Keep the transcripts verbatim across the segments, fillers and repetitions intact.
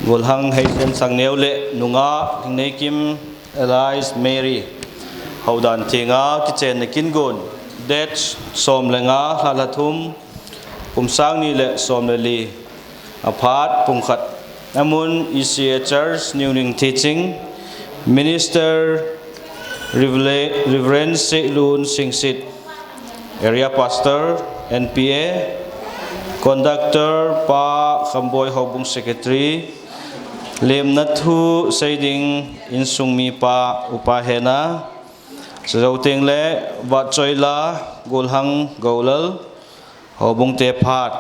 Golhang Heisen Sangneo le nungah Lhingneikim alias Mary. Houdan thenga kichenna kin gon. Date som le nga, lha lha thum, kum sang ni le som le li. Aphat pungkhat. Amun E C A Church, New Ning Teaching. Minister Revela-, Reverend Seilun Singsit. Area Pastor, N P A. Conductor, Pa Khamboi, Houbung Secretary. Lemna thu seiding insung mipa, Upa Hena. Chujou teng le Vatchoila, Golhang Golal, Houbung te phat.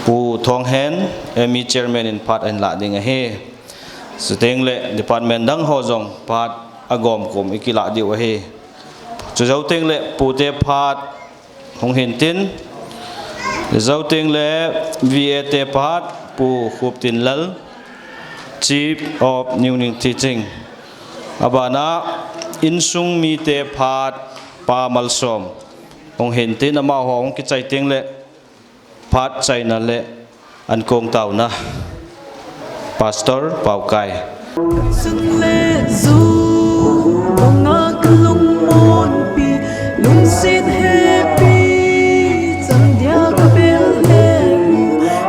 Pu Thonghen, M E Chairman in phat ahin lah ding ahi. Chuteng le department dang ho jong phat agom kum ikilah diu ahi. Chujou teng le Pu te phat hung hin tin. Jou teng le V A te phat Pu Khuptinlal, Chief of New Ning Teaching. Abana insung mite phat Pa Malsom hung hin tin, amaho hung kichai teng le phat chaina le ankong tauna Pastor Paukai. Sang le ju, banga kalung monpi, lungset hepi, chan dia kabel he,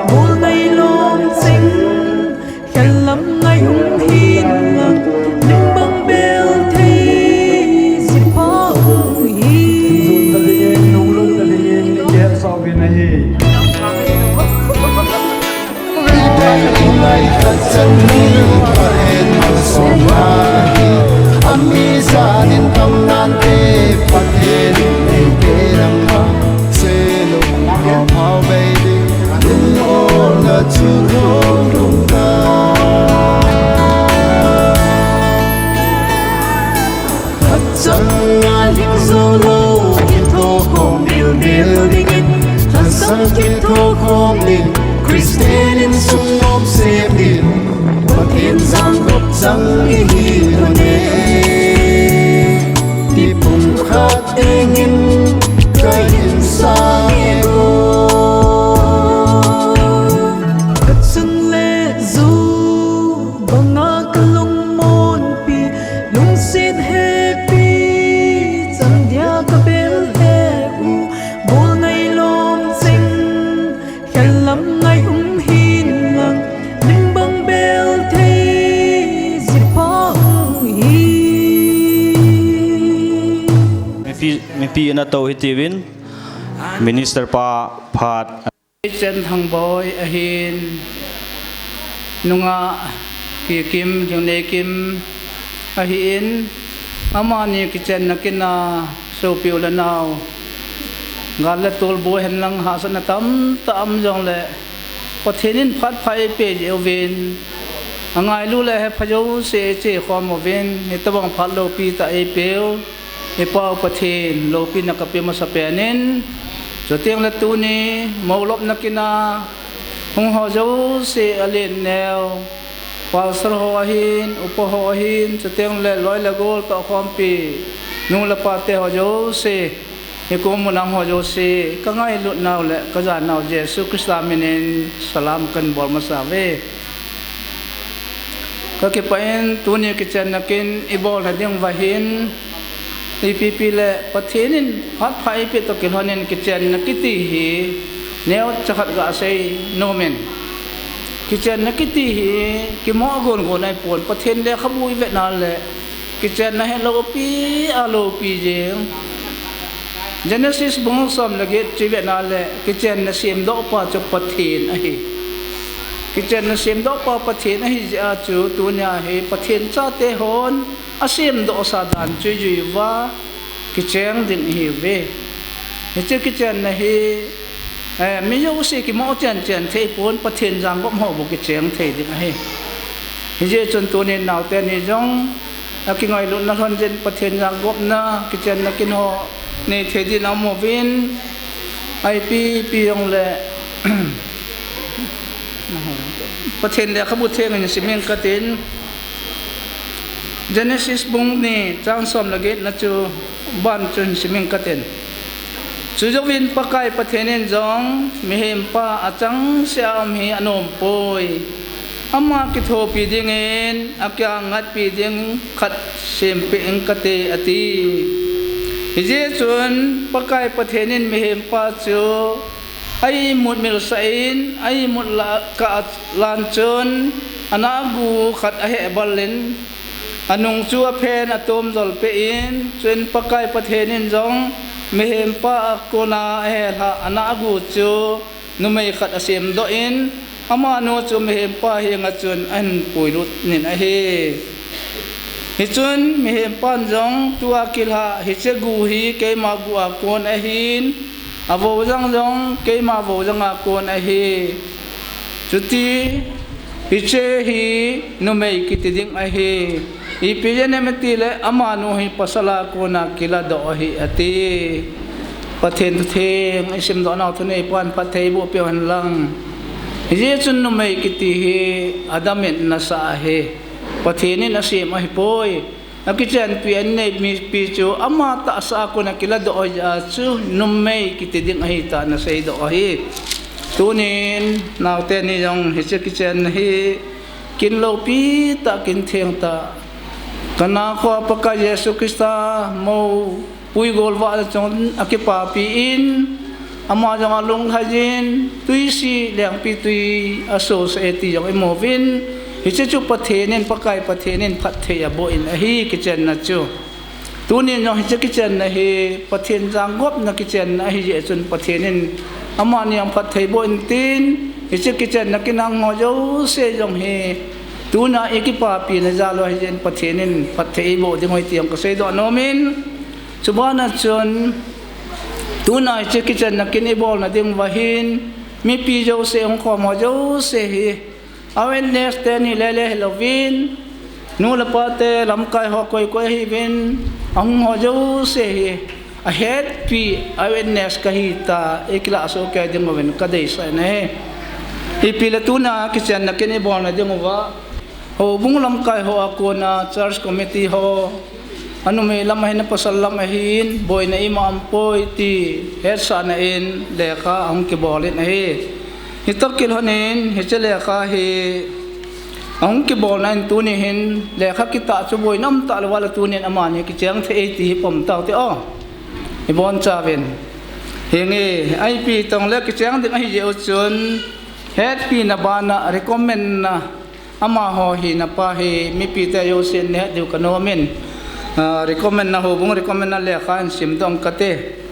bol ngai lom cheng, khelam ngai hung hin lang, ning bang bel thei, sipha hung hi. Nung lung ka lingin, i keh sa uvin ahi. Chang a ling zo lo, kitho khom bil bil dingin, thasang kitho khom in, Christian insung nom sem in, Pathen jang gop jang ihi lhon e. Ti pum khat engin, ka insang e o. Ka chang le ju, banga kalung monpi, lungset hepi, chan dia kabel he u, bol ngai lom cheng, khelam ngai hung hin lang, ning bang bel thei, sipha hung hi. Mipi, mipi in ato hitiuvin, Minister pa phat. Chen Thangboi ahin, nungah Kikim, Lhingneikim ahin, amani kichenna kin a sopi u le nao, gal le tol boi hen lang hahsatna tamtah um jongle, Pathen in phat pha eipeh jeh uvin, angailu le hepha jouse eiche khom uvin, hitobang phat loupi tah eipeu, i Pau Pathen loupina kapeh masa pen in, chuteng le tuni, moulopna kin a hung ho jouse alen neo, Pastor ho ahin, upa ho ahin, chuteng le loi le gol toh khompi, nu le pa te ho jouse, hikom u nang ho jouse, ka ngailut nau le ka jan nau Jesu Christa min in salam kan bol masa uve. Ka kipah in tuni kichenna kin i bol na ding uva hin, ipi pi le Pathen in phat pha eipeh toh kilhon in kichenna kiti hi neocha khat ga sei nom in. Kichenna kiti hi kimoh gon gon ahipon, Pathen lekhabu i vet na le kichenna hi loupi a loupi jeng. Genesis bung som le get chu i vet na le kichenna semdoh pa chu Pathen ahi. Kichenna semdoh pa Pathen ahi jeh a chu tunia hi Pathen chate hon asemdoh sa dan chu i jui uva kicheng ding ihi uve. Hiche kichenna hi, eh, mi jouse kimoh chen chen thei pon, Pathen jangop ho bou kicheng thei ding ahi. Hijeh chun tunin naote ni jong akingailutna lhon jin Pathen jangopna kichenna kin ho nei thei din aum uvin, ipi pi jongle Pathen lekhabu theng in sim ing katin, Genesis bung ni chang som le get na chu ban chun sim ing katin. Chujouvin Pakai Pathen in jong mihem pa achangseh a um hi anom poi. Ama kithopi dingin akiang ngatpi ding khat sempeh ing kate, ati. Hijeh chun Pakai Pathen in mihempa chu a imut milsah in, a imut lah kah a lan chun, anahgu khat ahehbal in, anung chu aphen atomjol peh in, chuin Pakai Pathen in jong mihempa a kona ahelhah anahgu chu numei khat asemdoh in, amanu chu mihempa henga chun ahin puilut in ahi. Hichun mihempan jong tua kilhah hiche gu hi keima gu a kon ahin, avojang jong keima vojang a kon ahi. Chuti hiche hi numei kiti ding ahi. Ipi jeh inem itile amanu hi pasal a kona kiladoh ahi, ati. Pathen thutheng isimdoh nau thuneipan phatthei boh peh hen lang. Hijeh chun numei kiti hi adam in anasah ahi. Pathen in asem ahipoi. Akichenpi anei mipi chu ama tahsa a kona kiladoh ahi jeh a chu numei kiti ding ahitah in aseidoh ahi. Tunin naote ni jong hiche kichenna hi kin loupi tah, kin theng tah. Kana kho a Pakai Jesu Christa moupui golvah na chun akipapi in, ama jong alunglhai in, tuisi lengpi tui asosah e ti jong imu uvin, hiche chu Pathen in, Pakai Pathen in phatthei aboh in ahi kichenna chu. Tunin jong hiche kichenna hi Pathen jangopna kichenna ahi jeh chun Pathen in amani jong phatthei boh in tin, hiche kichenna kinang ho jouse jong hi tuna ikipapina jal u ahi jeh in Pathen in phatthei eiboh ding ahi ti jong kaseidoh nom in, chubana chun tuna hiche kichenna kin ibolna ding uva hin mipi jouse, hung khom ho jouse hi a witness te ni lele hilouvin, nu le pa te, lamkai ho koi koi ahiuvin, ahung ho jouse hi ahetpi a witness kahi ta, ikilah soh kei ding uvin kadeisah in ahi. Ipi le tuna kichenna kin ibolna ding uva, houbung lamkai ho a kona church committee ho, anumei lam ahin, apasal lam ahin, boina ima umpoi ti hetsahna in lekha ahung kibol in ahi. Hitoh kilhon in hiche lekha hi ahung kibolna in tuni hin lekha kitah chu boina umtah louva le tunin amani kicheng thei e ti hi pom taute o. Ibonchauvin. Henge, ipi tongle kicheng ding ahi jeh u chun hetpina bana recommend na amaho hina pa hi mipite jousen nahet diu kanom in, ah, recommend na, houbung recommend na lekha in simdoh ing kate.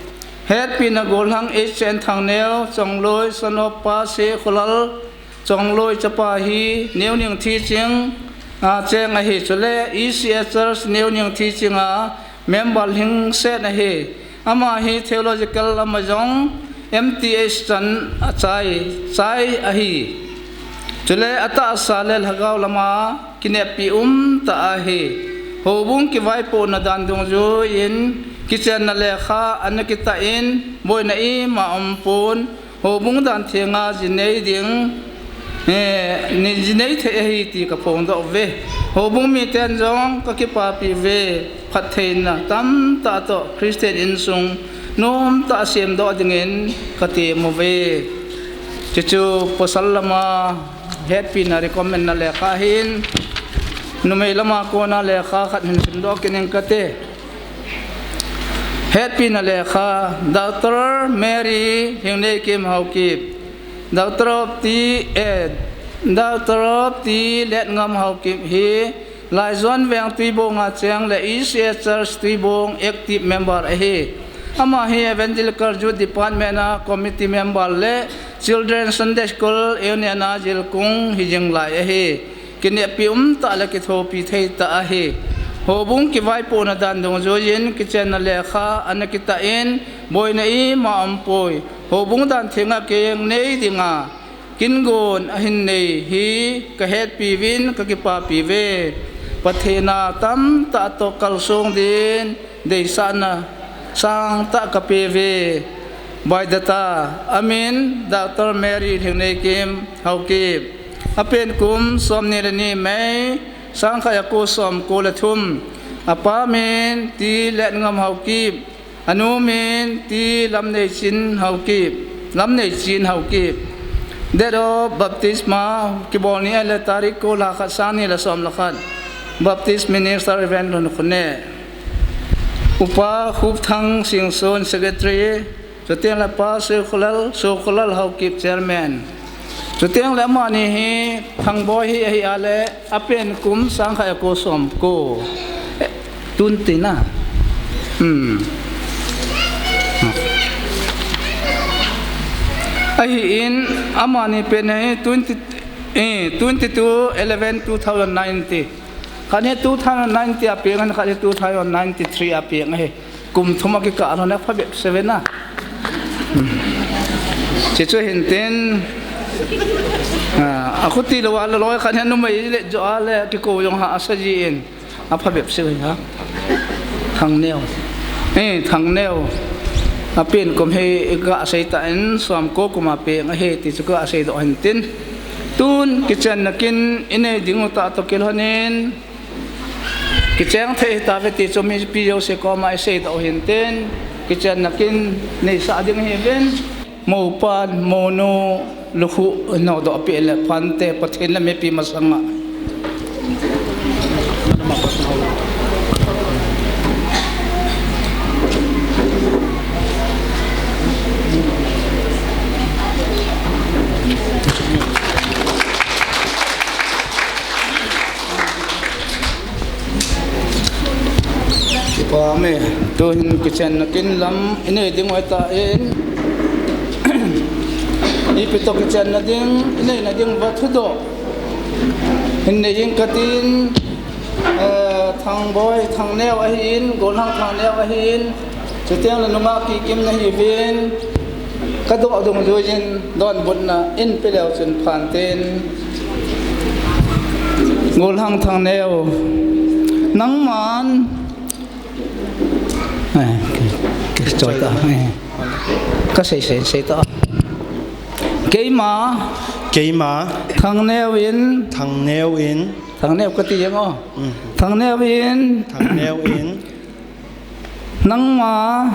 Hetpina gollhang H N Thangneo, Chongloi, son of Pase Kholal, Chongloi chapa hi Neoning Thiching a cheng ahi, chule E C A Church Neoning Thiching a member lhingset ahi. Ama hi theological lam a jong M Th chan achai, chai ahi. Chule atahsa le lhagao lama kineppi umtah ahi. Houbung kivaipohna dan dungjuiyin kichenna lekha ana kitah in boina ima umpon, houbung dan thenga jinei ding, eh, ni jinei thei ahi ti kaphongdoh uve. Houbung miten jong kakipapi uve, phattheina tamtah toh Christian insung nomtah semdoh dingin katem uve. Chuchu pasal lama hetpina recommend na lekha ahin, numei lama kona lekha khat hin simdoh kit ing kate. Hetpina lekha, Doctor Mary Lhingneikim Haokip, Doctor of T, eh, Doctor of T Letngam Haokip hi Laijon Veng Tuibong a cheng le E C A Church Tuibong active member ahi. Ama hi Evangelical Youth Department a committee member le Children Sunday School Union a jilkung hijing lai ahi. Kineppi umtah le kithopi thei tah ahi. Houbung kivaipohna dan dungjuiyin kichenna lekha ana kitah in boina ima umpoi. Houbung dan thenga kinei dinga kingon ahin nei hi kahetpi uvin kakipapi uve. Pathen a tamtah toh kalsong din deisahna sangtah kape uve. Biodata, amin Doctor Mary Lhingneikim Haokip. Apen kum somni le ni May, sangkhat jako somko le thum. Apa min T Letngam Haokip. Anu min T Lamneichin Haokip. Lamneichin Haokip. Date of baptisma kibol ni ahile tarik ko, lha khat, sang ni le som le khat. Baptist Minister Reverend Lunkhone. Upa Khupthang Singson, Secretary. Chuteng le Pa Sokholal, Sokholal Haokip, Chairman. Chuteng le amani hi Thangboi hi ahi a le, apen kum sang khat jako som ko. Eh, tun tina. Hmm. Ahin, amani pen hi twenty, eh, twenty-two eleven two thousand nineteen. Khat hi two thousand nineteen a peng, khat hi two thousand twenty-three a peng ahi. Kum thum a kikah lhon a phabep seven a. Hmm. Hichu hintin, ah, akhuti lou a loi khat hi numei le jo a le kiko jong ha asa jin. Aphabep seven ha. Thangneo. Eh, Thangneo. Apen kum hi iga sei tan som ko kum a peng ahi ti chu kasei doh hintin. Tun kichenna kin inei ding u tah toh kilhonin. Kicheng thei tave ti chu mipi jouse koma isei doh hintin, kichenna kin neisah ding hiuvin, moupan, mounu, lukhuh, nodoh peh le phante, Pathen le mipi masanga. Kipa me, tuhin kichenna kin lam inei ding u ahitan, ipi toh kichenna ding, inei na ding uva thudoh hin nei ing katin, eh, Thangboi Thangneo ahin, Golhang Thangneo ahin, chuteng le nungah Kikim nahiuvin, kadoh dungjuiyin donbutna in pe leu chun phantin. Golhang Thangneo, nangman, eh, ka, ka choi ta, eh. Kasei, sei, sei ta. Keima. Keima. Thangneo in. Thangneo in. Thangneo kati jeng o. Mm. Thangneo in. Thangneo in. Nangma.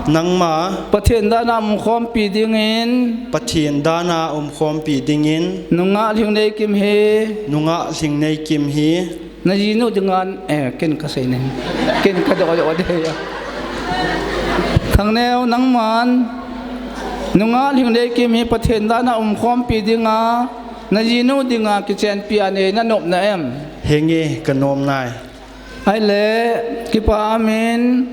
Nangma. Pathen dan a umkhompi dingin. Pathen dan a umkhompi dingin. Nungah Lhingneikim hi. Nungah Lhingneikim hi. Najinu dinga, eh, ken kasei nin. Ken kadoh doh ding ahi. Thangneo, nangman. Nungah Lhingneikim hi Pathen dan a umkhompi dinga. Najinu dinga kichenpi a nei nanop na em. Henge, kanom nai. Ahile, kipa amin,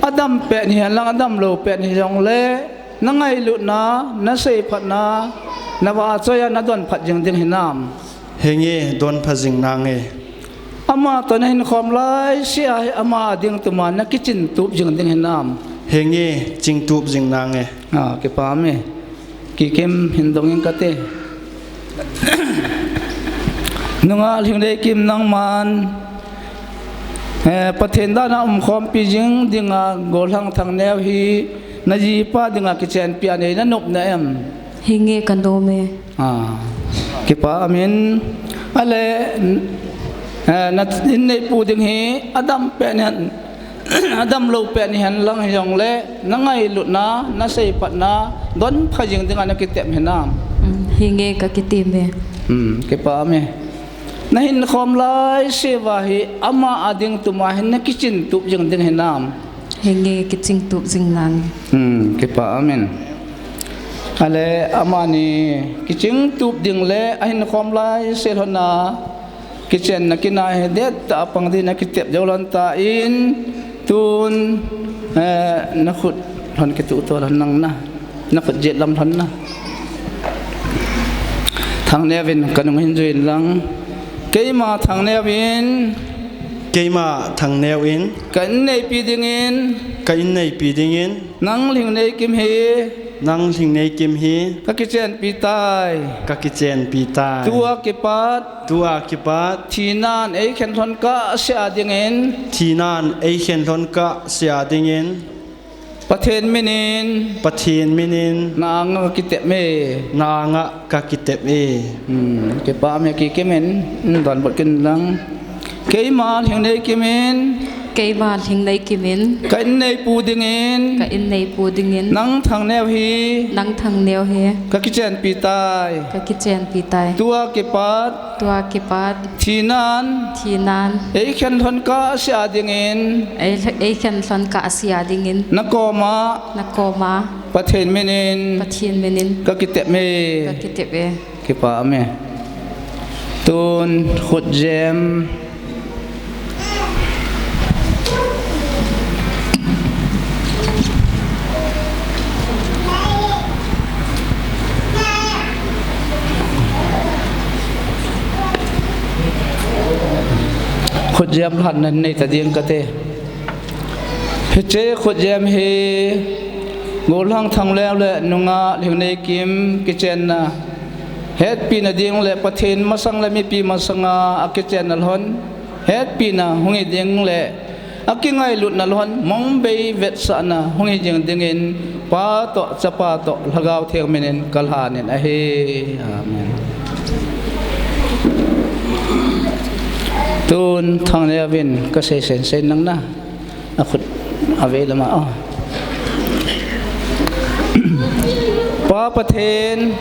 adam pet hihen lang, adam lou pet hijongle, nangailutna, naseiphatna, navahchoi a nadonphat jing ding hinam. Henge, donpha jing nange. Ama toh nahinkhom laisea hi ama ading tuma nakichin tup jing ding hinam. Henge, ching tup jing nange. Ah, kipa me. Kikim hin dong ing kate. Nungah Lhingneikim nangman, eh, Pathen dan a umkhompi jing dinga Golhang Thangneo hi najipa dinga kichenpi a nei nanop na em. Henge kanom e. Ah, kipa amin. Ahile, eh, na inneipu ding hi adam pet hihen, adam lou pet hihen lang hijongle, nangailutna, naseiphatna, donpha jing dinga nakitep hinam. Mm, henge kakitep e. Mm, kipa amin. Nahinkhom laisea hi ama ading tuma hin nakichin tup jing ding hinam. Henge kichin tup jing nange. Hmm, kipa amin. Ahile amani kichin tup ding le ahinkhom laisea lhon a kichenna kin a hi dettah a pang ding nakitep jou lhon tan tun, eh, nakhut lhon kituh to lhon nang na. Nakhut jet lam lhon na. Thangneo in kanung hin jui in lang. Keima Thangneo in. Keima Thangneo in. Ka inneipi dingin. Ka inneipi dingin. Nang Lhingneikim hi. Nang Lhingneikim hi. Kakichenpi tai. Kakichenpi tai. Tua kipat. Tua kipat. Thinan eikhen lhon kahsea dingin. Thinan eikhen lhon kahsea dingin. Pathen minin. Pathen minin. Na anga kakitep e. Na anga kakitep e. Hmm, kipa me Kikim in, hmm, donbut kin lang. Keima Lhingneikim in. Keima Lhingneikim in. Ka inneipu dingin. Ka inneipu dingin. Nang Thangneo hi. Nang Thangneo hi. Ka kichenpi tai. Ka kichenpi tai. Tua kipat. Tua kipat. Thinan. Thinan. Eikhen lhon kah a sia dingin. Ei, eikhen lhon kah a sia dingin. Nakoma. Nakoma. Pathen minin. Pathen minin. Ka kitep e. Ka kitep e. Kipa me. Tun khutjem. Khutjem lhan nan nei ta ding kate. Hiche khutjem hi Gollhang Thangleo le nungah Lhingneikim kichenna hetpina ding le Pathen masang le mipi masanga akichenna lhon hetpina hung hi ding le akingailutna lhon mongbei vetsahna hung hi ding dingin Pa toh Chapa toh Lhagao Theng minin kalhanin ahi. Amen. Tun Thangneo vin kasei sensei nang na. Akhut avei lama, oh. Pa Pathen.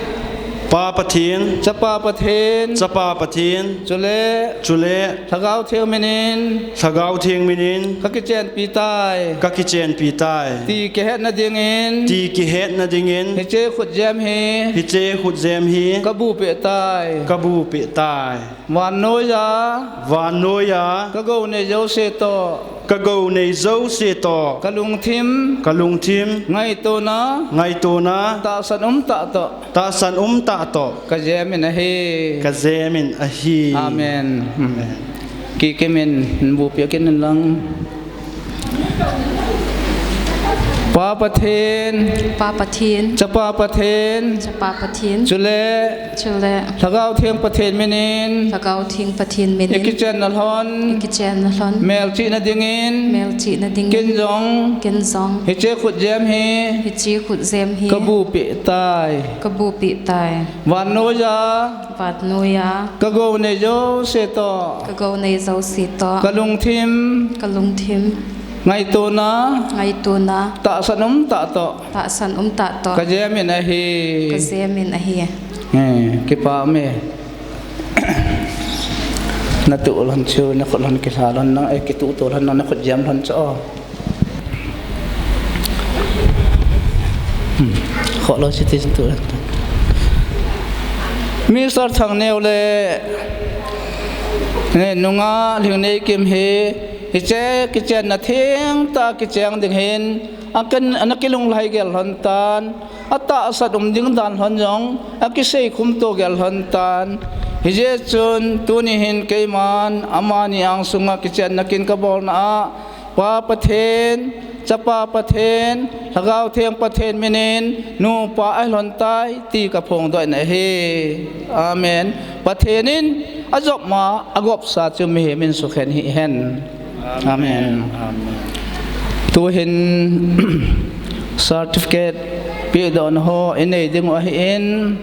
Pa Pathen. Chapa Pathen. Chapa Pathen. Chule. Chule. Lhagao Theng minin. Lhagao Theng minin. Ka kichenpi tai. Ka kichenpi tai. Ti kihetna dingin. Ti kihetna dingin. Hiche khutjem hi. Hiche khutjem hi. Ka bupeh tai. Ka bupeh tai. Vannoiya. Vannoiya. Ka gou nei jouse toh. Ka gou nei jouse toh. Ka lungthim. Ka lungthim. Ngaitona. Ngaitona. Tahsan um tah toh. Tahsan um tah toh. Ka jemin ahi. Ka jemin ahi. Amen. Amen. Kikimin, bupeh kit in lang. Pa Pathen. Pa Pathen. Chapa Pathen. Chapa Pathen. Chule. Chule. Lhagao Theng Pathen minin. Lhagao Theng Pathen minin. Ikichenna lhon. Ikichenna lhon. Melchihna dingin. Melchihna dingin. Kin jong. Kin jong. Hiche khutjem hi. Hiche khutjem hi. Ka bupeh tai. Ka bupeh tai. Vannoiya. Vannoiya. Ka gou nei jouse toh. Ka gou nei jouse toh. Ka lungthim. Ka lungthim. Ngaitona. Ngaitona. Tahsan um tah toh. Tahsan um tah toh. Ka jemin ahi. Ka jemin ahi. Eh, kipa me. Natu lhon chu, nakhut lhon kilha lhon nang, eh, kitutu lhon nang, nakhutjem lhon chu, oh. Hmm. Kholo siti tu. Mister Thangneo le, eh, nungah Lhingneikim hi, hiche kichenna thengtah kicheng ding hin, akan, ana kilunglhai gel lhon tan, atahsan um ding dan lhon jong, akisei khumto gel lhon tan. Hijeh chun, tuni hin keiman, amani angsunga kichenna kin kabolna a, Pa Pathen, Chapa Pathen, Lhagao Theng Pathen minin, nupa ahi lhon tai, ti kaphongdoh in ahi. Amen. Pathen in, ajop ma, agopsa chu mihem in sukhen hihen. Amen. Amen. Tuhin certificate pedohna ho inei ding u ahin.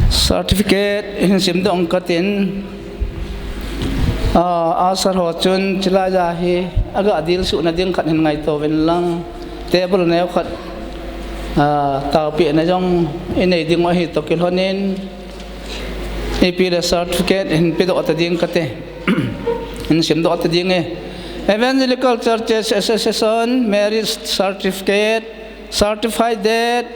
Certificate hin simdoh katin, ah, usher ho chun chilai a hi aga dilsuhna ding khat hin ngaito uvin lang, table neo khat, ah, taopehna jong inei ding u ahi toh kilhonin, ipi le certificate hin pedoh ta ding kate, hin simdoh ta ding e. Evangelical Churches Association Marriage Certificate, certified that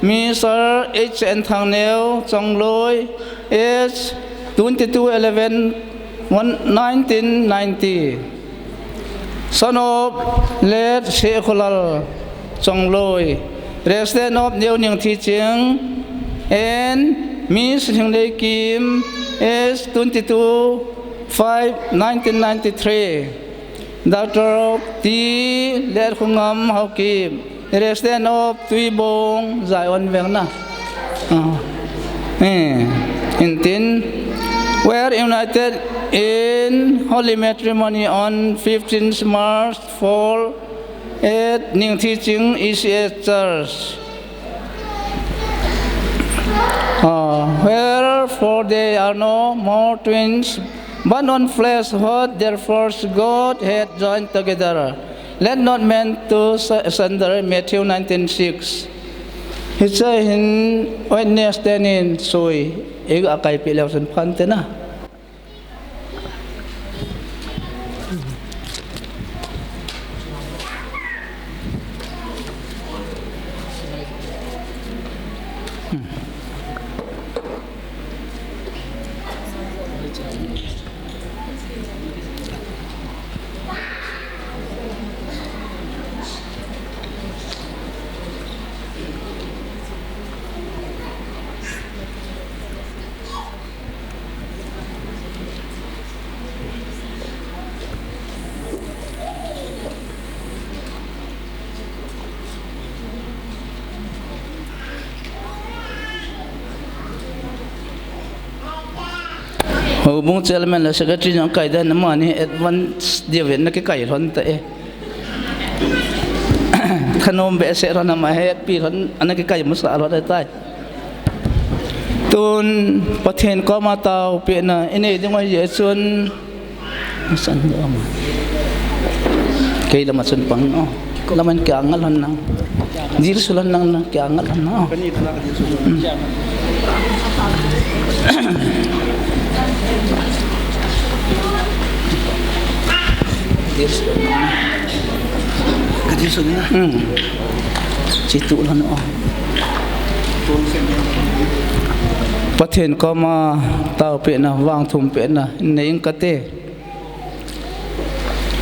Mister H N Thangneo, Chongloi, age twenty-two eleven nineteen ninety, son of late Sheikh Kholal, Chongloi, resident of New Ningthiching, and Miss Lhingneikim, age twenty-two five nineteen ninety-three. Doctor T Letkhongam Haokip, resident of Tuibong, Zion veng na. Ah. Eh, intin, were united in holy matrimony on fifteenth March four at Ningthiching E C S Church. Ah, wherefore there are no more twins But on flesh what therefore God hath joined together, let not man to su- sunder, Matthew nineteen six. Hiche hin witness tenin sui, iga kaipi leu sun phante na. Houbung chairman le secretary jong kai dan, amani advance diu vin ana kikai lhon tai. Thanom behseh lhon, ama hetpi lhon, ana kikai masa lhon tai. Tun Pathen koma taopehna inei ding u ahi jeh chun, san do ma. Kei lama chun pang o. Laman kei angal lhon nang. Dil su lhon nang na, kei angal lhon nang o. Dil su lhon nang. Ka dil su lhon nang. Hmm. Chitu lhon o. Pathen koma taopehna, vangthumpehna nei ing kate.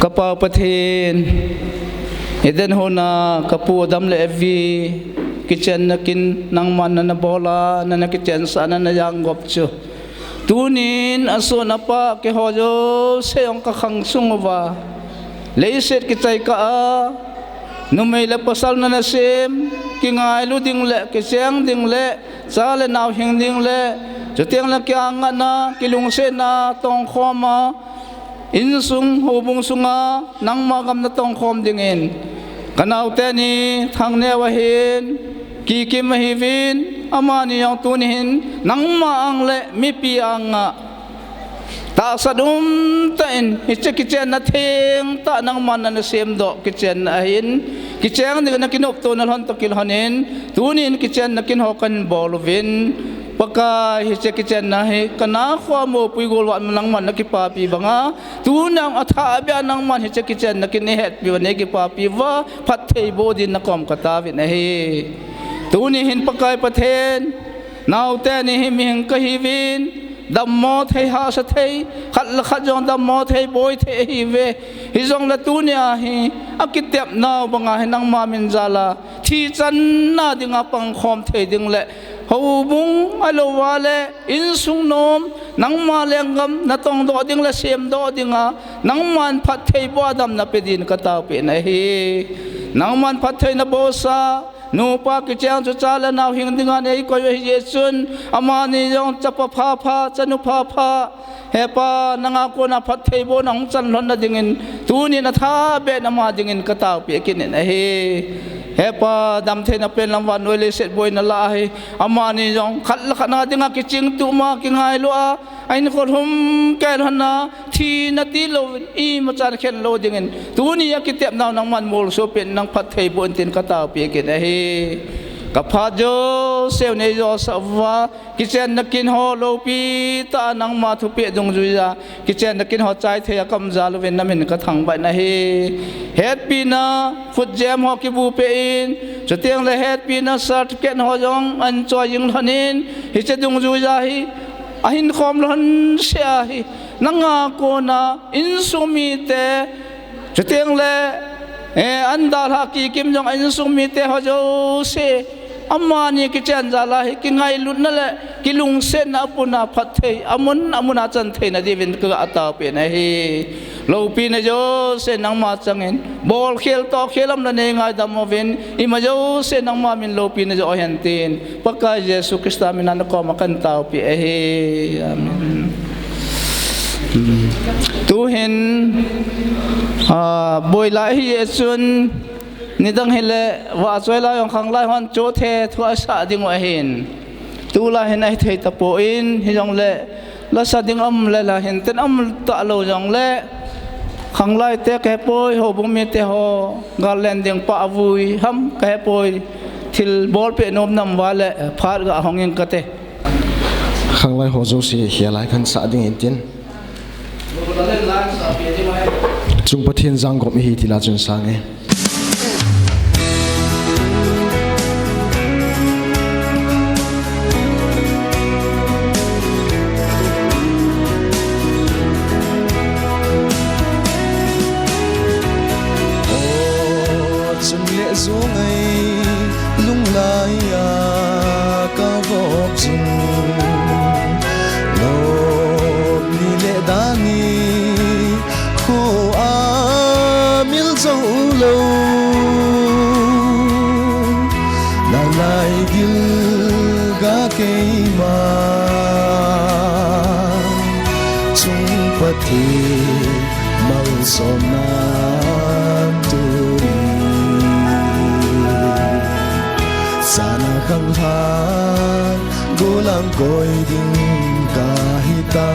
Ka Pa Pathen, Eden hon a ka pu Adam le Evi kichenna kin nangman nana bol a, nana kichensah a, nana jangop chu, tunin ason apa keiho jouse jong ka khang sung uva, leiset kichai kah a, numei le pasal nana sem, kingailu ding le, kicheng ding le, cha le nao hing ding le, chuteng le kiangatna, kilungsetna tongkhom a, insung, houbung sunga nangma gam natongkhom dingin, ka naote ni Thangneo ahin, Kikim ahiuvin, amani jong tuni hin nangma ang le mipi anga tahsan umtah in hiche kichenna thengtah nangman nana semdoh kichenna ahin, kicheng ding nakinoptona lhon toh kilhonin, tunin kichenna kin ho kahin bol uvin, Pakai, hiche kichenna hi ka nakhoa mopui golvah nangman nakipapi banga, tuna athah beh a nangman hiche kichenna kin neihetpi uva, neikipapi uva, phattheiboh din nakom kataovin ahi. Tuni hin Pakai Pathen, naote ni hi mihing kahiuvin, dammo thei, hahsa thei, khat le khat jong dammo thei, boi thei ahiuve. Hijongle tunia hi akitepnau banga hi nangma min jal a thi channa dinga pangkhom thei ding le, houbung ahilouva le insung nom, nangma lenggam natongdoh ding le semdoh dinga nangman phattheiboh a damna pe din kataopeh nahi. Nangman phatthei nabohsa, nupa kicheng chu cha le nao hing dinga neikoi u ahi jeh chun, amani jong chapa phapha, chanu phapha, He Pa, nanga kona phattheibohna hung chan lhonna dingin, tunin athah beh in ama dingin kataopeh kit in ahi. He Pa, damtheina pen lam vannoi leiset boina lah ahi. Amani jong khat le khat na dinga kiching tuma kingailu a, ahinkho lhumkei lhonna, thina tilouvin, imachan khen lou dingin, tuni akitepnau nangman molso peh in nang phattheiboh in tin kataopeh kit in ahi. Kaphat jouseu neijosah uva, kichenna kin ho loupi tah a nangma thupeh dungjuija, kichenna kin ho chai thei a kaum jal uvin namin kathangvah in ahi. Hetpina food stamp ho kibu peh in, chuteng le hetpina certificate ho jong ahin choi jing lhonin, hiche dungjuija hi ahin khom lhon seh ahi. Nanga kona insung mite, chuteng le, eh, ahin dalhah Kikim jong insung mite ho jouse, amani kichen jal a hi kingailutna le kilungsetna apuna phatthei, amun, amuna chan theina diuvin kataopeh nahi. Loupina jouse nangma changin, bolkhel tohkhel umle neingaidam uvin, ima jouse nangma min loupina joh hen tin, Pakai Jesu Christa mina nakoma kataopeh ahi. Amen. Hmm. Tuhin, ah, boilai ahi jeh chun, nidang hile, vahchoi lai jong khanglai hon chothe thu asah diu ahin. Tulai hin ahithei tapon, hijongle, Lasa ding um le la hinten um talou jongle, khanglai te kahepoi, houbung mite ho gal len ding pa avui ham kahepoi, thil bolpeh nom nam uva le phat ga hong ing kate. Khanglai ho jouse hilai kahin sah ding hintin. Chung Pathen jangop ihi tila chun sange. Chun le jong ei lunglai a kavop jing, lop ni le dan ni khoa mil jou lou, nalai gilga keima chung Pathen malsomna tui. Sana khanglai gollhang koi ding kahi ta.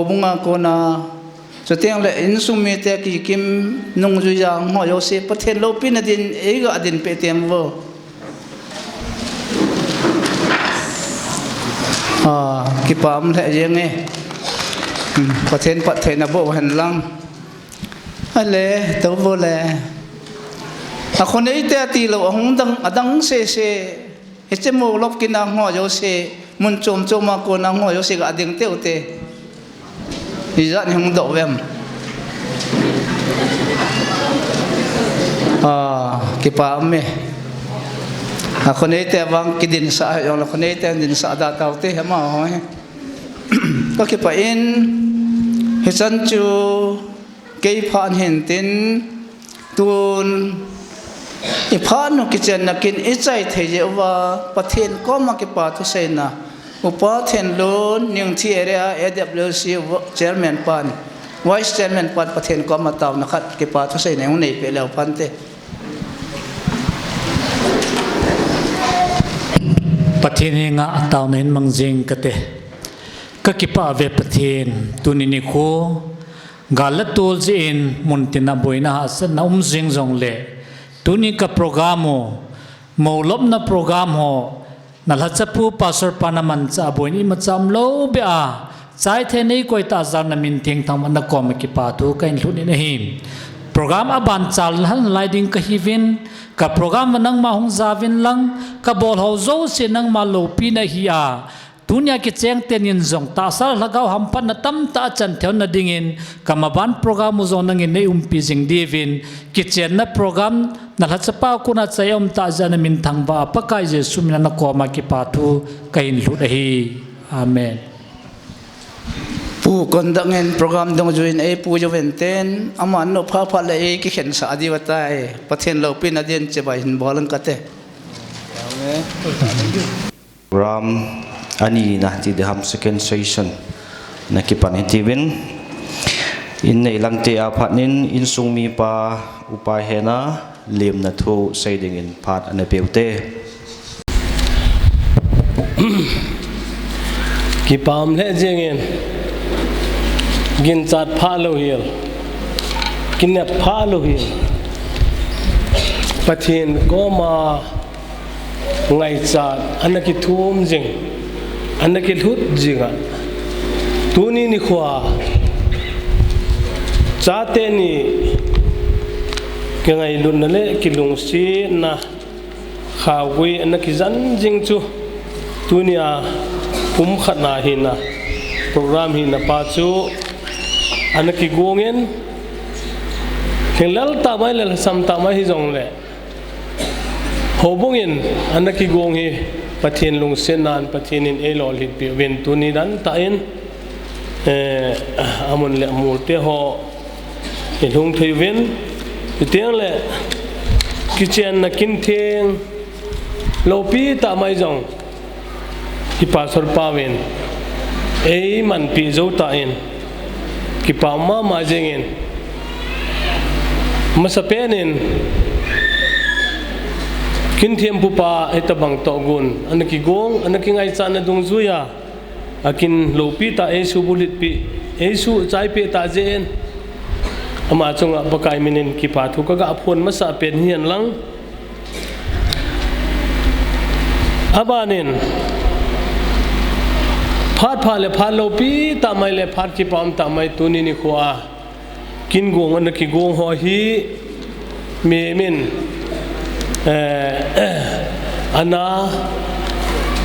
Houbung a kona, chuteng le insung mite kikim nungjui a hung ho jouse, Pathen loupina din, eiga din peh teng vo. Ah, kipa um lheh jeng e. Hmm, Pathen phattheina boh hen lang. Ale, tou vo le. Akhoneite atilou, ahung dang, adang sese. Hiche Moulop kin a hung ho jouse, mun chom chom a kona hung ho jouse ga ding teu te. Ijat ni hung doh vem. Ah, kipa um e. Akhoneite vang kidinsah, jong le akhoneite dinsah da tau te hema ho hi. Ka kipah in, hichan chu kei phat hin tin, tun i phat nu kichenna kin i chai thei jeh uva, Pathen koma kipa thuseina, Upa Thenlun, Ningthi area A W C chairman pan, vice chairman pan, Pathen koma taona khat kipa thuseina hung nei peh leu phante. Pathen henga taona hin mang jing kate. Ka kipah ve Pathen, tuni nikho, gal le tol jeh in muntin a boina hahsatna um jing jongle, tuni ka program u, Moulopna program ho, na lhachapu Pastor pa na manchah a boina imacha umlou beh a, chai thei nei koi tah jal na min thengthang ma na koma kipa thu kahin lhut in ahi. Program aban chal hal nalai ding kahiuvin, ka program va nangma hung jaovin lang, ka bol ho jouse nangma loupina ahi a, tunia kicheng tenin jong tahsa lhagao hamphatna tamtah achan theina dingin, ka maban program u jong nangin nei umpi jing diuvin, kichenna program na lhachapa kona chai a um tah jeh a na min thangvah a Pakai Jesu min a na koma kipa thu kahin lhut ahi. Amen. Pu Kondang in program dungjuiyin eipui uvin tin, aman nopha pha le eikikhensah diu ahitai. Pathen loupina din chibai hin bol inge kate. Program anina ti ding ham, second session na kipan hitiuvin. In nei lang te a phat in insung mipa Upa Hena lemna thu sei dingin phat ana peu te. Kipa um lheh jengin, ginchat pha lou hel, kinep pha lou hel, Pathen koma ngaichat ana kithum jing, ana kilhut jing a, tuni nikho a chate ni kingailutna le kilungsetna khaogui ana kijan jing chu, tunia pumkhat na hina, program hina pa chu ana kigong in, lhinglel tah mai le lhasam tah mai hijongle, houbung in ana kigong hi Pathen lungsetnan Pathen in eilolhinpi uvin tuni dan tah in, eh, amun le amul te ho ilhung thei uvin, chuteng le kichenna kintheng loupi tah mai jong, hi Pastor pa uvin eimanpi jou tah in, kipa mama jengin, masapen in kinthempu pa hitabang tohgon, ana kigong, ana kingaichatna dungjuiya, akin loupi tah, eisuh bulhitpi, eisuh chaipi tah jeh in, ama chunga Pakai min in kipa thu kaga phong masa pen hihen lang. Abanin, phat pha le phat loupi tah mai le phat kipa um tah mai tuni nikho a, kin gong ana kigong ho hi, mihem in, eh, ana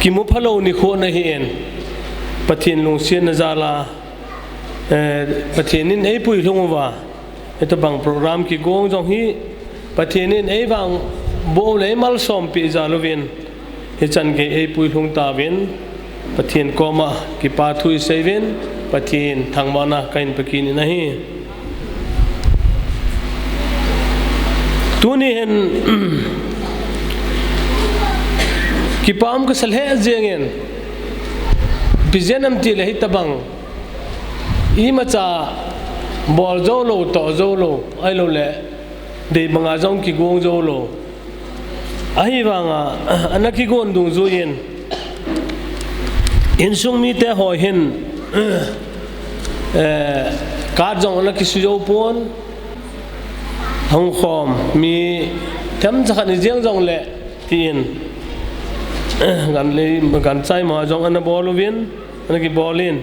kimu phalou nikho ana hi in, Pathen lungsetna jal a, eh, Pathen in eipuilhung uva, hitabang program kigong jong hi, Pathen in eivangboh le eimalsompi jal uvin, hichan gei eipuilhung tauvin, Pathen koma kipa thu isei uvin, Pathen thangvahna kahin pe kit in ahi. Tuni hin, kipa um kasa lheh jengin, ipi jeh ham itile hitabang, imacha bol jou lou, toh jou lou, ahilou le, dei banga jong kigong jou lou. Ahivanga, ana kigon dungjuiyin, insung mite ho hin, Eh, card jong ana kisu jou pon, hung khom mi themcha khat ni jeng jongle, tin, gan lei, gan chai ma jong ana bol uvin, ana kibol in.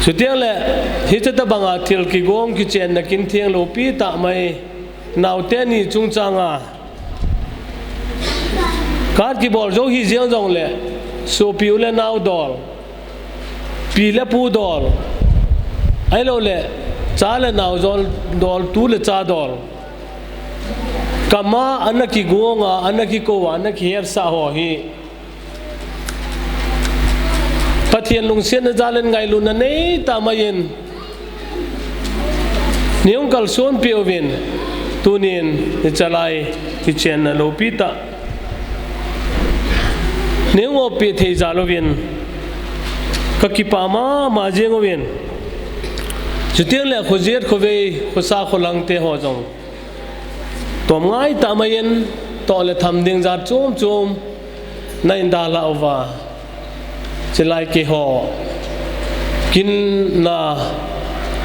Chutiang le, hiche tabanga thil kigong kichenna kin theng lopi tah mai, naote ni chungchanga card kibol jou hi jeng jongle, sopi u le nao dol, pi le pu dol, ahilou le, cha le nao dol, tu le cha dol, kama ana kigonga, ana kikouva, ana kihetsa ho hi, Pathen lungsetna jal in ngailutna nei tah mai in, nei hung kalsonpi uvin, tunin hiche lai kichenna lopi tah nei hung oppeh thei jal uvin, ka kipah mama jeng uvin. Chutiang le khojet khovei, khosa kholhang te ho jong, tom ngai tah mai in, toh le tham ding jat chom chom na in dalha uva, chilai keiho kin na,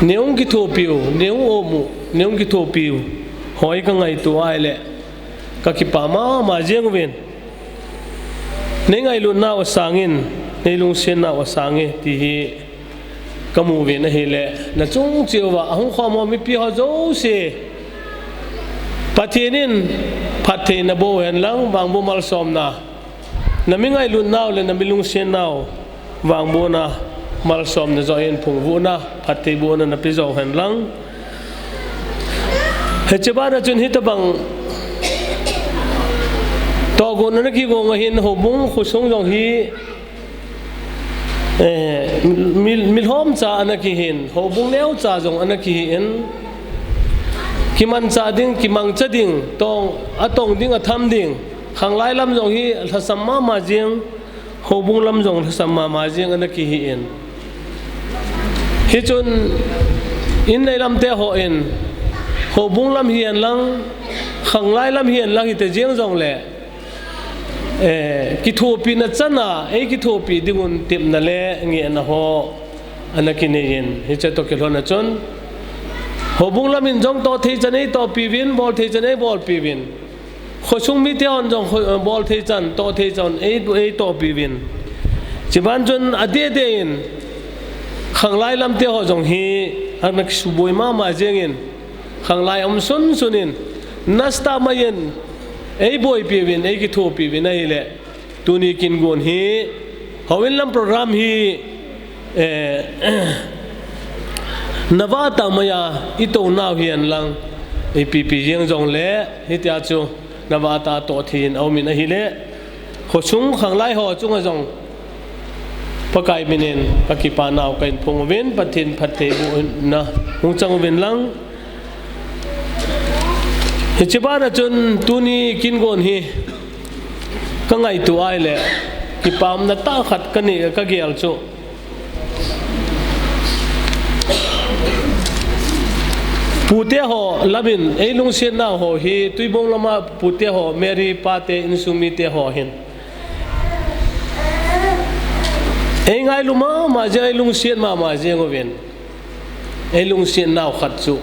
nei hung kithopiu, nei hung omu, nei hung kithopiu ho hi ka ngaito ahile, ka kipah mama jeng uvin. Nei ngailutnau asangin, nei lungsetnau asange ti hi ka mu uvin ahile, na chung cheh uva ahung khom ho mipi ho jouse, Pathen in phattheina boh hen lang, vangboh malsomna, na mi ngailutnau le na mi lungsetnau vangbohna, malsomna joh in phungvuhna, phattheibohna na pe jou hen lang. Hiche bana chun hitabang tohgon ana kigong ahin, houbung khosung jong hi, eh, mi, mi lhomcha ana kihin, houbung neocha jong ana kihin, kimancha ding, kimangcha ding, tong, atong ding, atham ding, khanglai lam jong hi lhasam mama jeng, houbung lam jong lhasam mama jeng ana kihin. Hichun, in nei lam te hon, houbung lam hihen lang, khanglai lam hihen lang hite jeng jongle, eh, kithopina chana, ei kithopi dingun tepna le ngehna ho ana kinei in. Hiche toh kilhon a chun, houbung lam in jong toh thei chan ei tohpi uvin, bol thei chan ei bolpi uvin. Khosung mite hon jong kho-, bol thei chan, toh thei chan ei, ei tohpi uvin. Chuban chun adeh deh in, khanglai lam te ho jong hi ana kisuboi mama jeng in, khanglai um sunsun in, nasatah mai in, ei boipi uvin, ei kithopi uvin ahile, tuni kin gon hi, houin lam program hi, eh, navah tah mai a i tounau hihen lang, ipi pi jeng jongle, hitia chu navah tah a toh thei in aum in ahile, khosung khanglai ho chunga jong Pakai minin ka kipah nau ka in phong uvin, Pathen phattheibohna hung chang uvin lang. Hiche bana chun tuni kin gon hi ka ngaito ahile, kipah umna tah khat ka nei, ka gel chu, pute ho lam in ei lungsetnau ho hi, Tuibong lama pute ho, Mary pate insung mite ho hin ei ngailu mama jeng, ei lungset mama jeng uvin. Ei lungsetnau khat chu,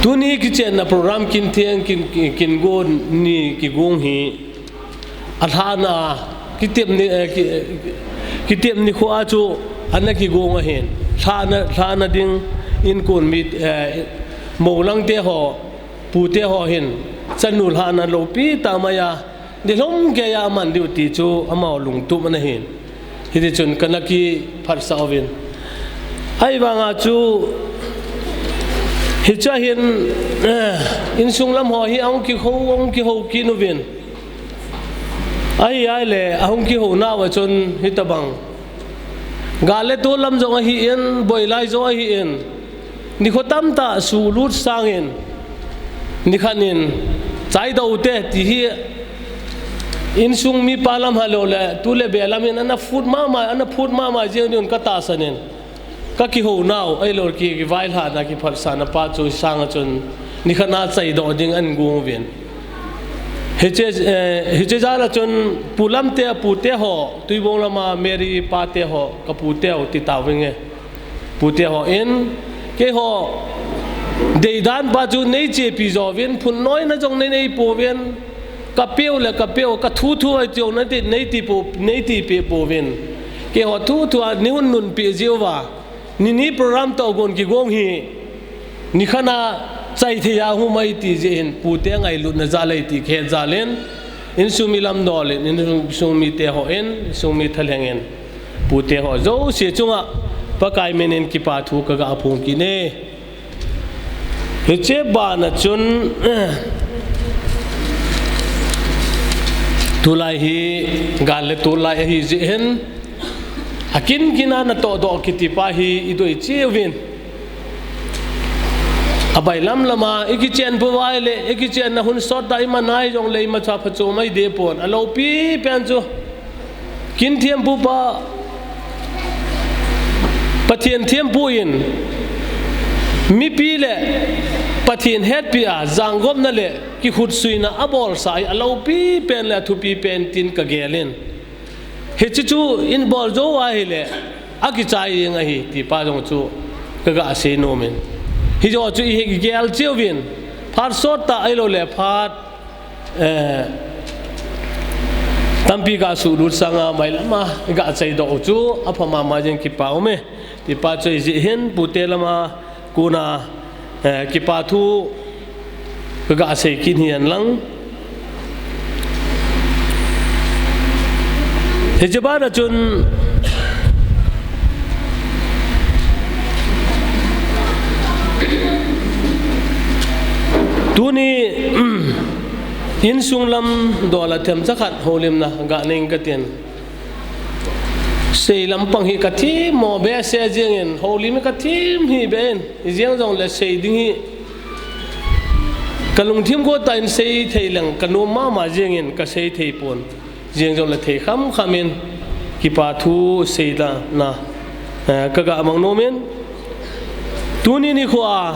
tuni kichenna program kin theng, kin, kin, kin gon ni kigong hi, alhahna, kitep ni, eh, ki, kitep nikho a chu ana kigong ahin. Lhahna, lhahna ding in kon mi, eh, mou lang te ho, pute ho hin, chanu lhahna lopi tah mai a, nilhum geiya aman diu ti chu amaho lungtup ana hin. Hiti chun kana kiphatsah uvin. Ahivanga chu, hiche a hin, eh, insung lam ho hi ahung kihou, ahung kihou kit uvin. Ahi ahile, ahung kihounau a chun hitabang, gal le tol lam jong ahin, boilai jong ahin, nikho tamtah sulut sangin, nikhat in, chaidoh ute ti hi, insung mipa lam hilou le, tu le be lam in ana phut mama, ana phut mama jeng ding un ka tahsan in, ka kihounau, ahilou le ki, kivailhahna, kiphatsahna pa chu sanga chun, nikhat a chaidoh ding ahin gong uvin. Hiche, eh, hiche jal a chun Pu Lamte, Pute ho, Tuibong lama Mary pate ho, ka pute ho ti tauvinge. Pute ho in, keiho deidan pa chu nei chepi jouvin, phunnoina jong nei nei pouvin, ka peu le ka peu, ka thu thu ahi tiho nei ti, nei ti po, nei tipeh pouvin. Keiho thu thu a nei hun nunpeh jiuva, nini program toh gon kigong hi, nikhat a chai thei a hung mai ti jeh hin, pute ngailutna jal ahi ti kahet jal in, insung mi lamdol in, insung mite ho in, insung mi thalheng in, pute ho jouse chunga Pakai min in kipa thu kaga phong kit e. Hiche bana chun, tulai hi gal le tulai ahi jeh hin, akin kin a natoh doh kiti pa hi idei cheuvin. Abailam lama ikichen pouva ahile, ikichenna hun sot tah imanai jongle imacha phachom ahi deh pon. Alopi pen chu, kin thempu pa, Pathen thempu in, mipi le Pathen hetpi a, jangopna le kihutsuina abolsa hi alopi pen le athupi pen tin kagel in. Hiche chu ibol jou ahile, akichai jeng ahi, ti pa jong chu kaga sei nom in. Hiche chu ihet gel cheuvin, phat sot tah ahilou le phat, eh, tampi gasuhlut sanga mailam a iga chai doh u chu apha mama jeng, kipa um e. Ti pa chu ijeh hin pute lama kona, eh, kipa thu kaga sei kit hihen lang. Hiche bana chun tuni, insung lam dol a themcha khat houlimna ga nei inge katin. Sei lampang hi kathem mo behseh jeng in, houlim hi kathem hih beh in, ijeng jongle sei ding hi kalungthim go tah in sei thei leng kanom mama jeng in, kasei thei pon. Ijeng jongle thei kham kham in kipa thu seilana, eh, kaga mang nom in, tuni nikho a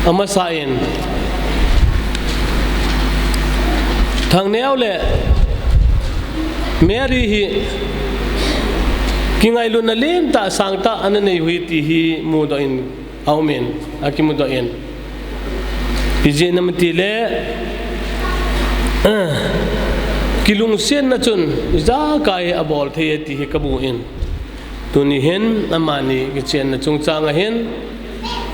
amasa in Thangneo le Mary hi kingailutna lentah sangtah ana nei u ahi ti hi mudoh in aum in, akimudoh in. Ijeh inem itile, eh, kilungsetna chun ijakai abol thei e ti hi kamu in. Tuni hin amani kichenna chungchang a hin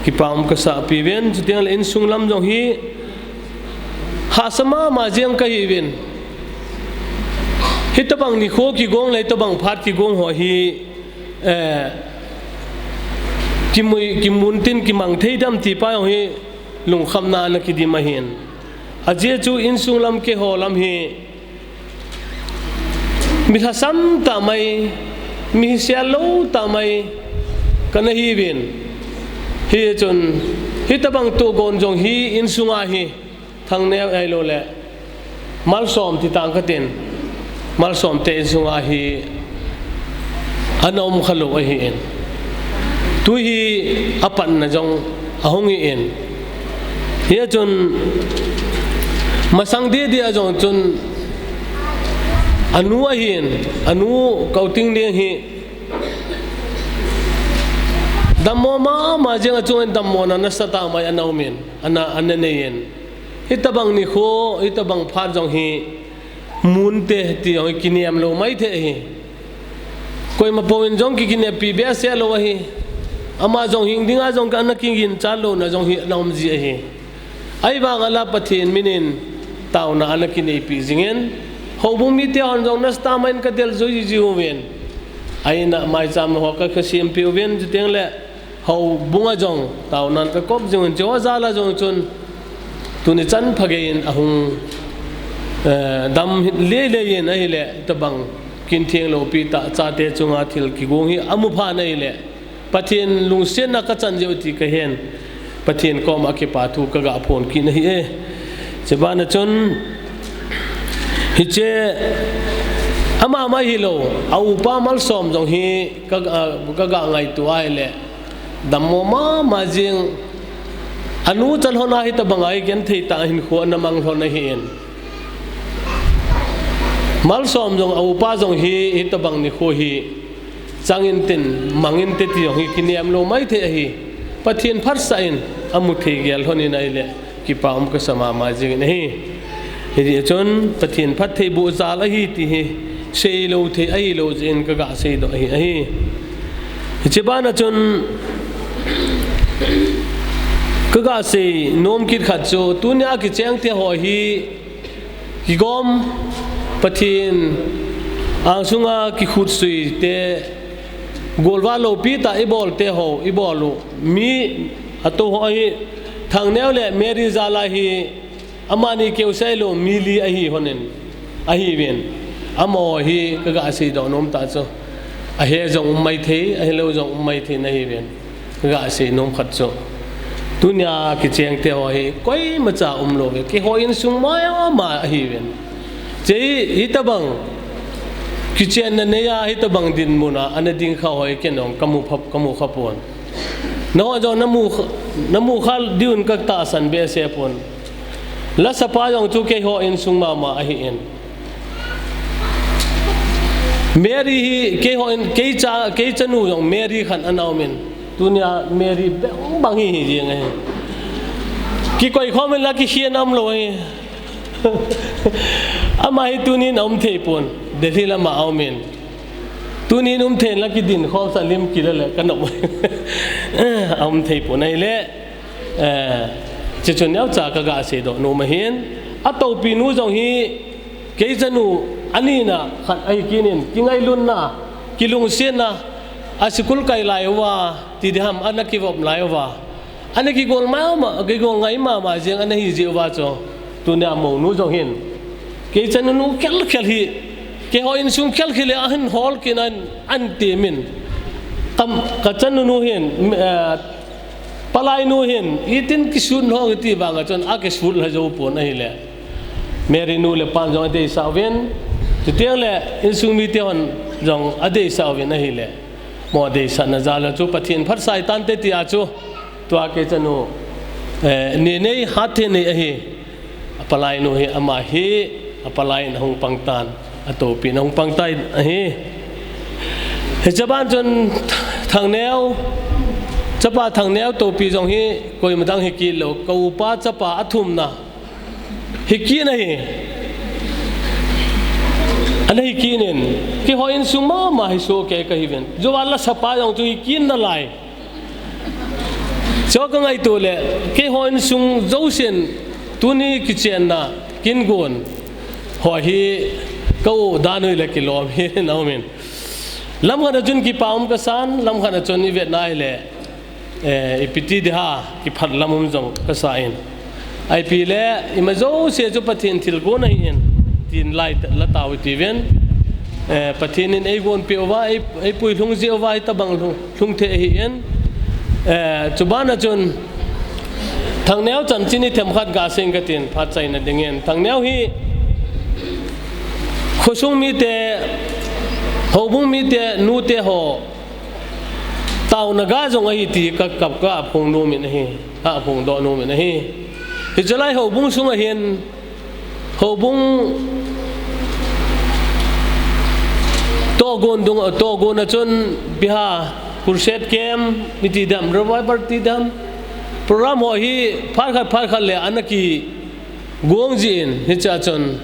kipa um kasah piuvin, chuteng le insung lam jong hi hahsa mama jeng kahiuvin. Hitobang nikho kigong le hitobang phat kigong ho hi, eh, kimui, kimun tin kimang thei dem ti pa jong hi lungkhamna ana kidim ahin. Ajeh chu insung lam keiho lam hi mi lhasam tah mai, mi hisel lou tah mai kana hiuvin. Hichun, hitobang tohgon jong hi insunga hi, Thangneo ahilou le Malsom ti tang katin, Malsom te insunga hi ana um khalou ahin. Tu hi apatna jong ahung hi in. Hichun masang didi a jong chun anu ahin, anu Kautingleng hi dammo mama jeng a chun dammona nasatah mai ana um in, ana, ana nei in. Hitobang nikho, hitobang phat jong hi mun te ti jong hi kinem lou maithei ahi. Koima pou in jong ki, kineppi behseh lou ahi. Ama jong hing dinga jong ka ana kiginchat louna jong hi ana um ji ahi. Ahivang a la Pathen min in taona ana kineipi jing in. Houbung mite hon jong nasatah mai in kadel jui ji uvin. Ahin a maicham ho ka, kasempeh uvin, chuteng le houbung a jong taonan kakop jing un, chuho jal a jong chun tuni chan phagei in ahung, eh, dam lele in ahile, hitobang kin theng loupi tah chate chunga thil kigong hi amu phat in ahile, Pathen lungsetna kachan jeh u ti kahen. Pathen koma kipa thu kaga phong kit ahi e. Chubana chun hiche ama mama hilou, a upa Malsom jong hi ka, a, kaga ngaito ahile, dammo mama jeng, Anu chalhon a hitabang a igenthei tah a hinkho ana mang lhon ahin. Malsom jong a upa jong hi hitabang nikho hi chang intin mang inte ti jong hi kinem lou maithei ahi. Pathen phatsah in amu thei gel lhon in ahile kipa um kasa mama jingin ahi. Hijeh chun Pathen phattheiboh jal ahi ti hi seilou thei ahilou jeh in kaga seidoh ahi, ahi. Hiche bana chun kaga sei nom kit khat chu tunia kichengte ho hi kigom, Pathen angsunga kikhutsui te, golvah loupi tah ibol te ho, ibol u mi ato ho hi Thangneo le Mary jal a hi amani keu seilou mi li ahi lhonin ahiuvin. Amaho hi kaga seidoh nom tah chu ahe jong um maithei, ahilou jong um maithei na ahiuvin. Kaga sei nom khat chu tunia kichengte ho hi koimacha umlouve, keiho insung mama ahiuvin. Hiche hitabang kichenna neiya hitabang dinmun a ana ding kha ho hi ken jong kamu kha, kamu khapon. Nangho jong namu kha, namu kha diuvin katahsan behseh pon. Lasapa jong chu keiho insung mama ahin. Mary hi keiho in, keicha, keichanu jong Mary khat ana umin. Tunia Mary bang bang hi hi jeng ahi. Kikoi khom in la kikhen umlou ahi. Ama hi tunin aum thei pon. Delhi lama aumin. Tunin um thei in la kidin khomsa lim kila le kanop. Aum thei pon ahile. Eh, hiche chu neocha kaga seidoh nom ahin. Atoupinu jong hi keichanu anina khat ahi kit in, kingailutna, kilungsetna, a school kai lai uva, ti diham, ana kivop lai uva, ana kigol mama, kigol ngai mama jeng ana hi jeh uva chu tunia mounu jong hin keichanu nu khelkhel hi keiho insung khelkhel le ahin hol kit in an, an temin. Kam, kachanu nu hin, eh, Palai nu hin, itin kisut lhon iti vanga chun akisut lha jou pon ahile. Mary nu le pan jong adeisah uvin, chuteng le insung mite hon jong adeisah uvin ahile. Mo adeisahna jal a chu Pathen phatsah tante tia chu, tua keichanu, eh, Nenei Hathenei ahi. Apalai nu hi ama hi, apalai in ahung pang tan, atoupin ahung pang tan ahi. Hiche ban chun Thangneo, chapa Thangneo toupi jong hi, koima dang hi kit lou, ka upa chapa athumna hi kit in ahi. Ana hi kit in, keiho insung mama hi soh kei kahiuvin. Jouva lasapa jong chu hi kit nalai. Chu kangaito le, keiho insung jousen tuni kichenna kin gon ho hi ka u dan u le kilom hi naumin. Lamkhat a chun kipa um kasan, lamkhat a chun ivet na hile, eh, ipi ti ding ham, kiphat lam um jong kasan. Ipi le, ima jouse chu Pathen thilgon ahin, tin lai la tao iti ven. Eh, Pathen in eigon peh uva, ei, eipui lhung jeh uva, hitabang lhung, lhung thei ahin. Eh, chu ban a chun, Thangneo chanchin hi themkhat gasei inge katin, phat chaina dingin. Thangneo hi, khosung mite, houbung mite, nute ho, taona ga jong ahi ti ka, ka, ka phongdoh nom in ahi, ka phongdoh nom in ahi. Hiche lai houbung sunga hin, houbung tohgon dung, tohgon a chun biha crusade camp, iti dam, revival ti dam, program ho hi phat khat, phat khat le ana kigong jin, hiche a chun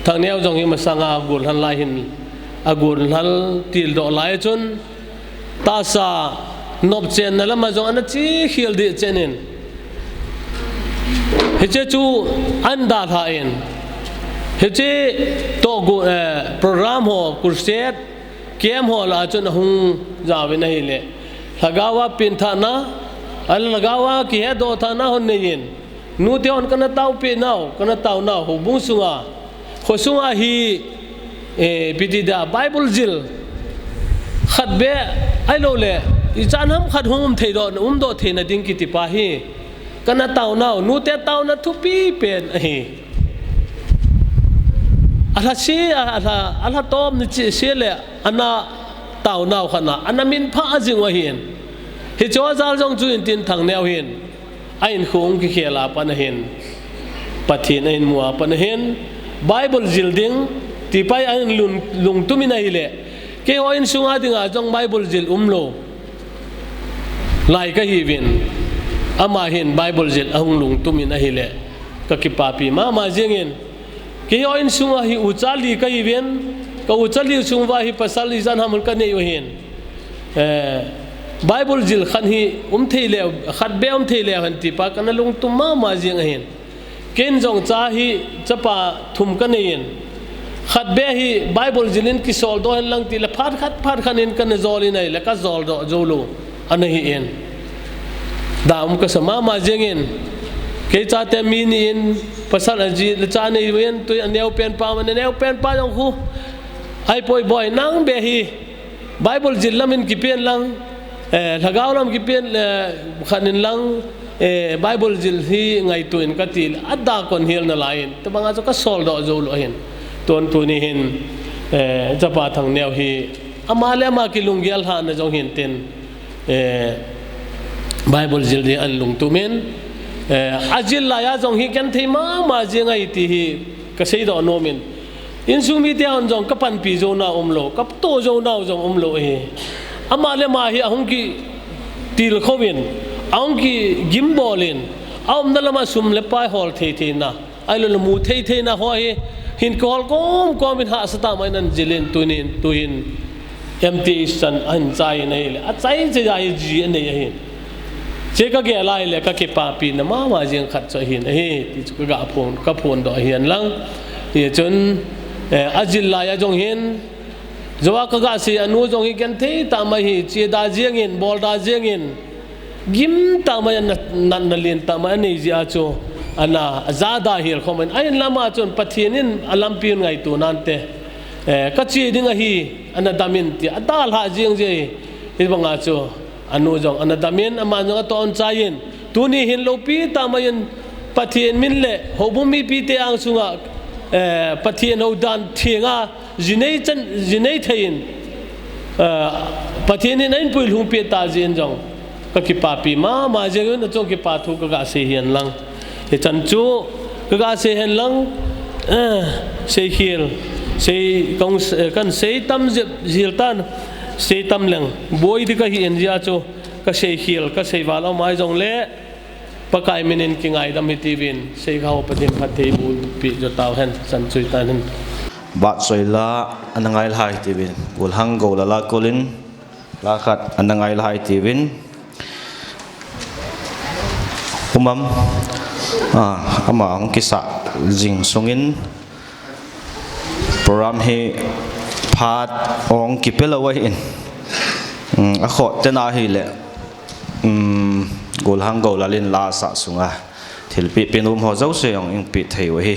Thangneo jong hi masanga gollhang lai hin, agollhang tildoh lai chun, tahsa nopchenna lama jong ana chekhel deh chen in. Hiche chu ana dalhan. Hiche tohgon, eh, program ho, crusade, camp ho lah a chun ahung jaovin ahile. Lhagao a pengthahna, a lhagao a kihetdoh thahna hon neiyin. Nute hon kana taopeh nau, kana tao nau, houbung sunga, khosunga hi, eh, ipi ti ding, Bible jil khat beh, ahilou le, ichan ham khat hung um thei doh, umdoh theina ding kiti pa hi, kana tao nau, nute taona thupi pen ahi. Alhase, alha, alhatom ni cheh se le, ana tao nau khat na, ana minphah jing u ahin. Hiche jal jong chu intin Thangneo hin. A hinkho hung kikhel a pat ahin, Pathen ahin mu a pat ahin, Bible jil ding, ti pa hi ahin lung, lungtumin ahile, keiho insunga dinga jong Bible jil umlou lai kahiuvin, ama hin Bible jil ahung lungtumin ahile, kakipapi mama jengin. Keiho insunga hi ucha li kahiuvin, ka ucha li sung uva hi pasal ijat ham kanei u ahin. Eh, Bible jil khat hi um thei leu, khat beh um thei leu hen ti pa kana lungtum mama jeng ahin. Ken jong cha hi chapa thum kanei in, khat beh hi Bible jil in kisoldoh hen lang tile phat khat, phat khat in kana jol in ahile kajoldoh joulou ana hi in. Dam kasa mama jengin, kei chate mi ni in, pasal aji le cha nei uvin, tui aneo pen pa, aneo pen pa jong khu, ahipoi boi, nang beh hi Bible jil lam in kipen lang, eh, lhagao lam kipen, eh, khat in lang, eh, Bible jil hi ngaito in kati le, ada kon hel nalai in, tobanga chu kasoldoh joulou ahin. Tun tuni hin, eh, chapa Thangneo hi, ama le ama kilunggel lhahna jong hintin, eh, Bible jil ding ahin lungtumin, eh, ajil laiya jong hi genthei mama jeng ahi ti hi kaseidoh nomin. Insung mite hon jong kapanpi jouna umlou, kato jouna jong umlou ahi. Ama le ama hi ahung kitilkhouvin, ahung kigimbolin, aumna lama sum le pai hol thei theina, ahilou le mu thei theina ho hi, hin kihol kom komin hahsa tama in ahin jilin, tunin, tuhin M T H chan ahin chai in ahile, achai chai a hi ji anei ahi. Che kagel a ahile kakipapina mama jeng khat chu ahin ahi, ti chu kaga phon, kaphondoh ahi hen lang. Hichun, eh, ajil laiya jong hin, joua kaga sei anu jong hi genthei tama ahi, cheda jengin, bolda jengin, gim tama in, natna len tama anei jeh a chu, ana, ajada hel khomin, ahinla ama chun Pathen in alampi in ngaito nante, eh, kache ding ahi, ana damin ti, adalhah jeng jeh ahi, hibanga chu, anu jong ana damin, aman jong atoh ahin chaiyin, tuni hin loupi tama in, Pathen min le, houbung mipite angsunga, eh, Pathen houdan thenga, jinei chan, jinei theiyin, eh, Pathen in ahin puilhung peh ta jeh in jong, kakipapi mama jengin, achung kipa thu kaga sei hen lang. Hichan chu, kaga sei hen lang, eh, seikhel, sei, kong, eh, kan sei tam jep jil tan, sei tam leng, boi di kahi in jeh a chu, kaseikhel, kaseival aum ahi jongle, Pakai minin kingaidam hitiuvin, seikha ho Pathen phatthei boh peh jo tauhen, chan chu hitan hen. Batsoila ana ngailhai hitiuvin, Golhang Gollal a kolin, la khat ana ngailhai hitiuvin, umam, ah, ama hung kisah jing sungin, program hi phat hung kipe lou ahin, um, akhoh tena ahile, um, Golhang Gollal in la asah sunga thilpeh pen um ho jouse hung ingpeh thei u ahi.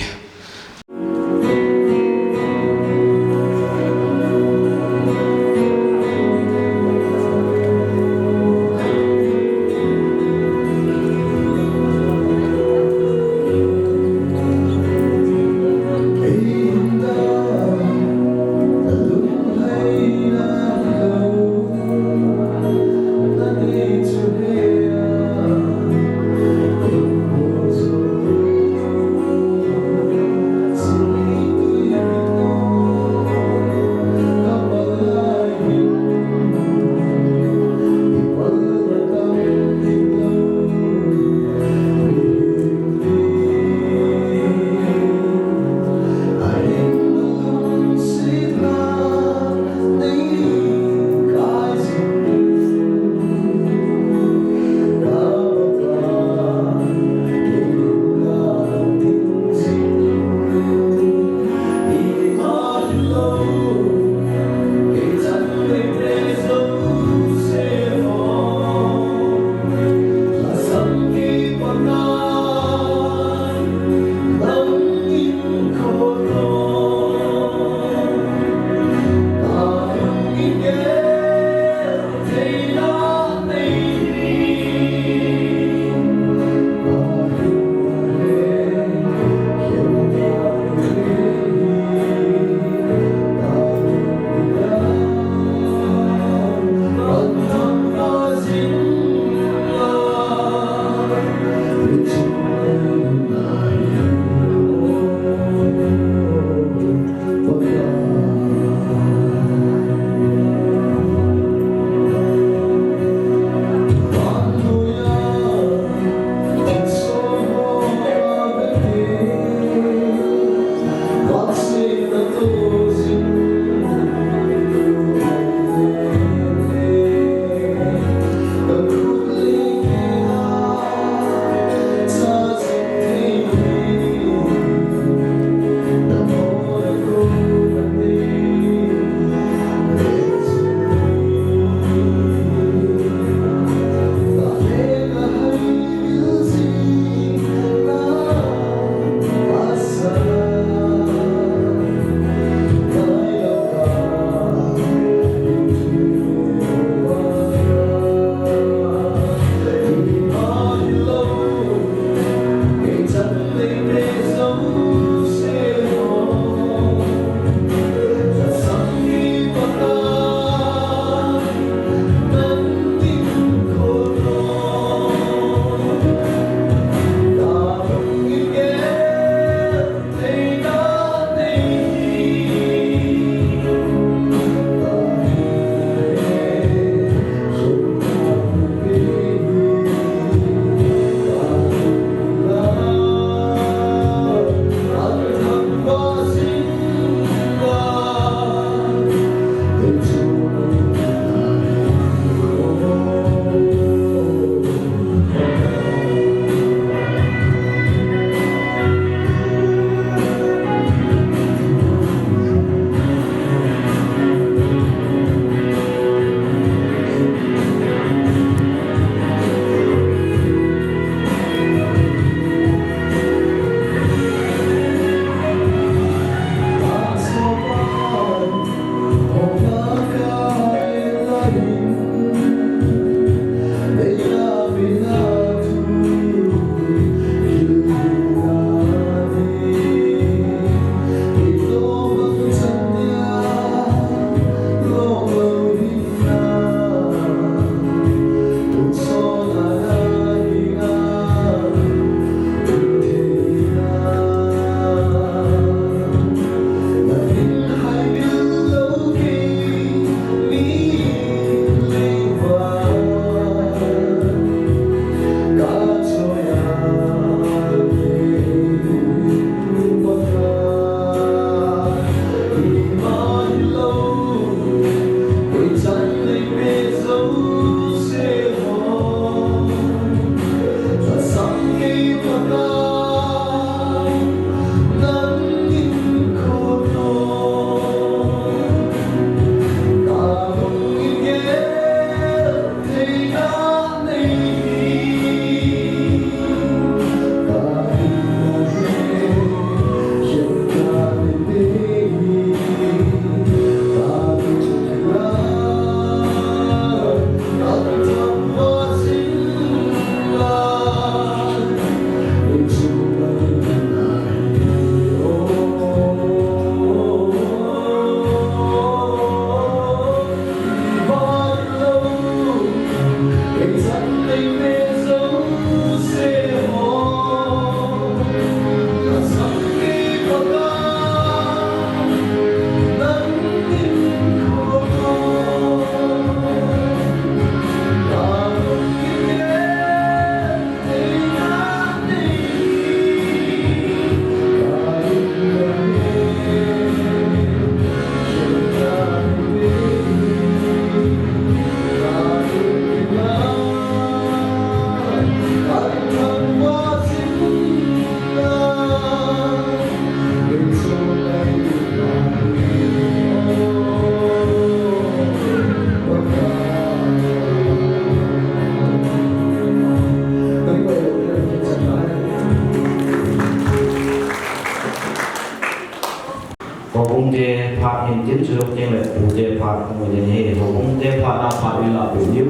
Te phat hin tin chu jong teng le pute phat mu den hi, houbung te phat a phat ila pe diu,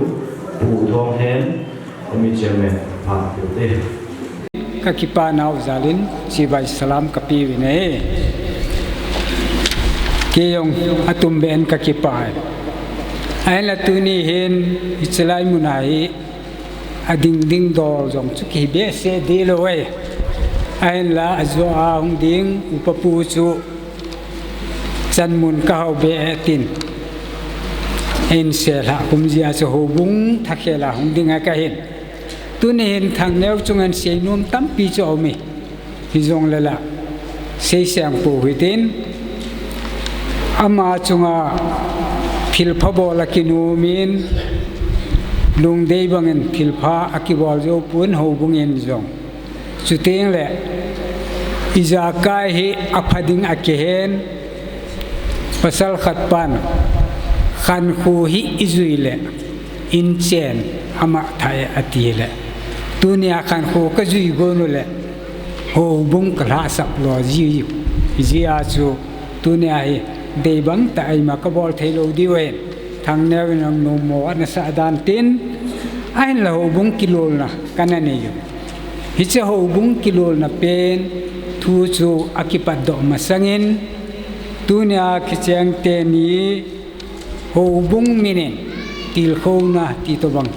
pu thong hen, ami chairman phat pute. Ka kipa nau jalin, chibai salam ka pe uvin ahi. Kei jong atum ben ka kipa e. Ahinla tuni hin, hichelai mun a hi, ading ding dol jong chu kibe se di lo e. Ahinla, ajo a hung ding, upa pu chu, chan mun ka hau be e tin. Hin sel ha kum jia chu houbung thakhel a hung ding a ka hin. Tuni hin Thangneo chunga hin seinom tampi chu aum e. Hijongle la, seiseng pou hitin. Ama chunga thilpha bol a kinom in, lungdei bangin thilpha akibol jou pon houbung in jong. Chuteng le, ijakai hi apha ding akihen, pasal khat pan, khankho hi ijui le, inchen ama thah e ati le. Tunia khankho kajui gon u le, houbung kalhasap lo ji, jia chu, tunia hi, dei bang tah a ima kabol thei lou diu ahin. Thangneo in jong nommo ana sah dan tin, ahinla houbung kilolna kana nei u. Hiche houbung kilolna pen thu chu akipatdoh masangin, tunia kicheng teni houbung min in tilkhouna ti tobang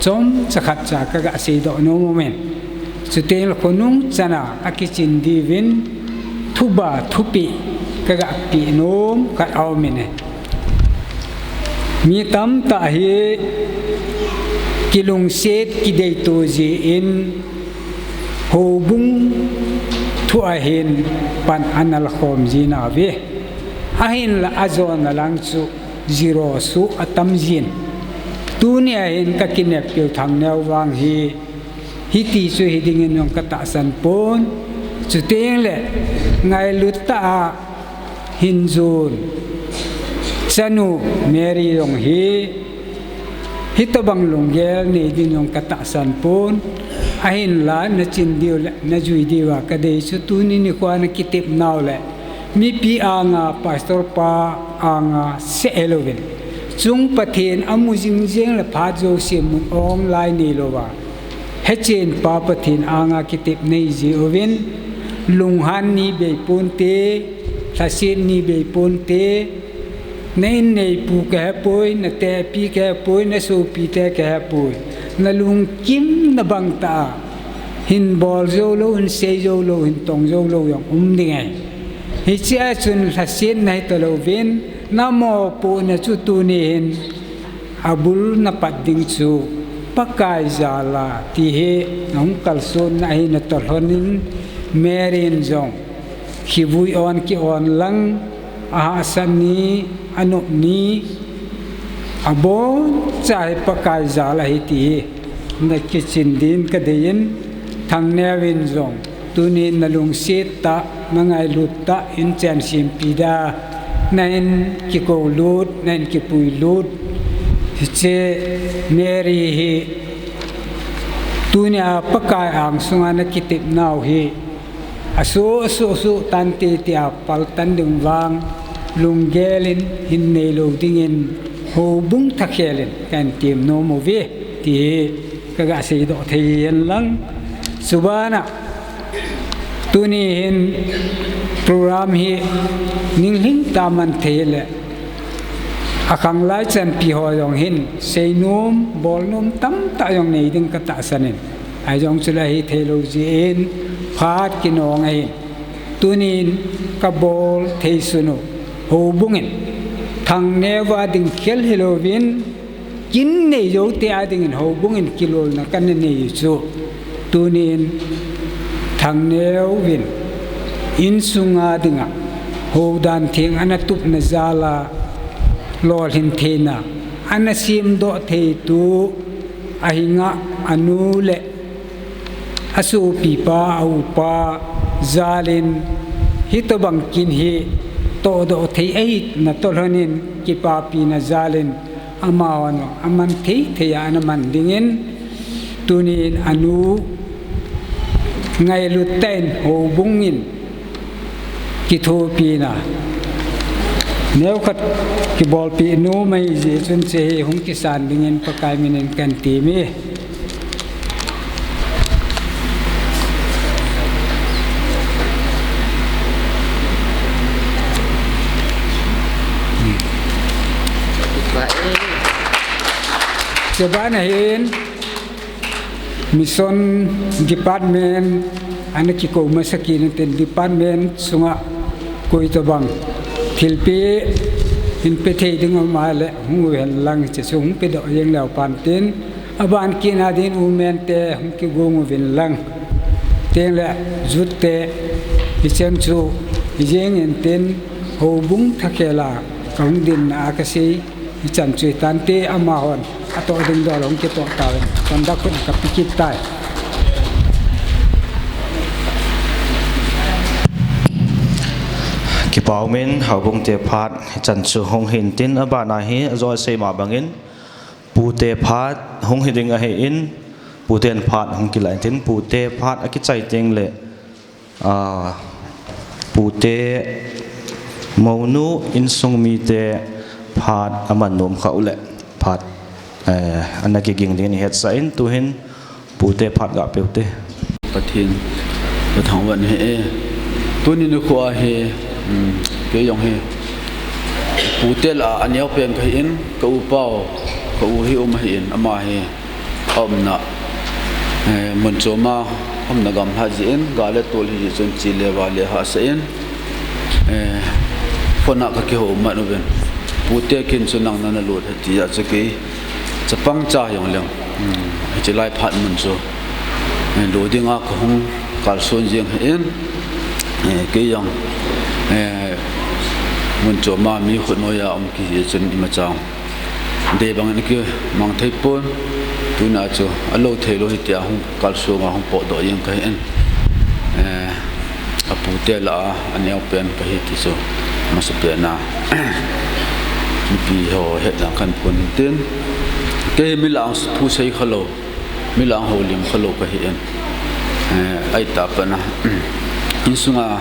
chomcha khatcha kaga seidoh nom umin. Chuteng le khonung chana akichin diuvin thuba thupeh kaga peh nom khat aumin e. Mi tamtah hi kilungset kideito jeh in houbung thu a hin pan ana la khom ji nauve. Ahinla ajona lang chu zero suh atam jin. Tunia hin ka kinep keu Thangneo vang hi, hiti chu hi dingin jong ka tahsan pon. Chuteng le ngailut tah a hin jon chanu Mary jong hi, hitobang lunggel nei ding jong ka tahsan pon. Ahinla nachin diu le najui diu a kadei chu tuni nikho a nakitep nau le mipi anga, pastor pa anga seh hilouvin, chung Pathen amu jing jeng le phat jouse mun ong lai neilouva, hechen pa Pathen anga kitep nei ji uvin, lunghan ni bei ponte, lhaset ni bei ponte, na in neipu kahe poi, na tepi kahe poi, na sopite kahe poi, na lungkim na bang tah a hin bol jou lou, hin sei jou lou, hin tong jou lou jong um ding ahi. Hichea chun lhasetna hita louvin, na mopohna chu tuni hin abul na pat ding chu Pakai jal a ti hi nahung kalsonna ahi, na toh lhonin Mary in jong khivui on ki on lang, ahahsa ni, anop ni, aboncha hi Pakai jal ahi ti hi nakichin din kadei in, Thangneo in jong tunin nalungset tah, nangailut tah in chen sempi da, nahin kikou lut, nahin kipui lut. Hiche Mary hi tunia Pakai angsunga nakitep nau hi, asuh, asuh, asuh tante tia paltan ding vang, lunggel in hin neilou dingin, houbung thakhel in kahin tem nom uve, ti hi kaga seidoh thei hen lang. Chubana, tuni hin program hi ninglhing tah a man thei le, akhanglai chanpi ho jong hin seinom, bolnom tamtah jong nei ding ka tahsan in. Ahi jong chule hithei lou jeh in phat kinong ahin. Tunin kabol thei sun u, houbung in Thangneo a ding khel hilouvin, kin nei joute a dingin houbung in kilolna kana nei u chu, tunin Thangneo in insunga dinga houdan theng ana tupna jal a, lolhin theina ana semdoh theitu, ahinga anu le asopipa, aupa jal in, hitobang kin hi tohdoh thei ahina toh lhonin, kipapina jal in, amahon aman thei thei a ana man dingin, tunin anu ngailut tah in houbung in kithopina, Neokhat kibolpeh nom ahi jeh chun hiche hi hung kisan dingin Pakai minin kahin temme. Chuban ahin, Mission Department ana kikou masa kit in tin, department sunga koi tobang thilpeh hin pe thei ding aum a le hung uvin lang, hiche chu hung pedoh jeng leu hen tin, aban kit na dingin Women te hung kigong uvin lang. Tin le Youth te, hicheng chu hijeng in tin, houbung thakhel a kahung dinna a kasei hichan chu hitante, amahon atoh ding dol hung kitoh tauvin, conduct khut a kape kit tai. Kipa umin, houbung te phat hichan chu hung hin tin, aban a hi ajo asei ma bangin, pute phat hung hi ding ahin, puten phat hung kilah in tin, pute phat akichai teng le, a, pute, mounu, insung mite phat aman nom kha u le, phat, eh, ana kiging dingin ihetsah in, tuhin pute phat ga pe ute. Pathen kathangvah nahi e. Tuni nikho a hi, um, kei jong hi pute lah a aneopen kahin, ka upa u, ka u hi um ahin, ama hi aumna, eh, mun chom a umna gamlha jeh in, gal le tol hijeh chun che le va le hahsa in, eh, phone a kakihou man uvin, pute kin chu nang nana lut hih e tia chu kei chapang cha jong leng, um, hiche lai phat mun chu, eh, lut dinga kahung kalson jeng ahin, eh, kei jong, eh, mun chom a mi khut noiya um kiti chun imacha dei bangin kimang thei pon, tuna chu alou thei lou hitia hung kalsonga hung potdoh jeng kahin, eh, apute lah a aneopen kahi ti chu masapen a mipi ho hetna kahin pon in tin, kei mi lah a thu sei kha lou, mi lah a houlim kha lou kahin, eh, ahitah pat a insunga,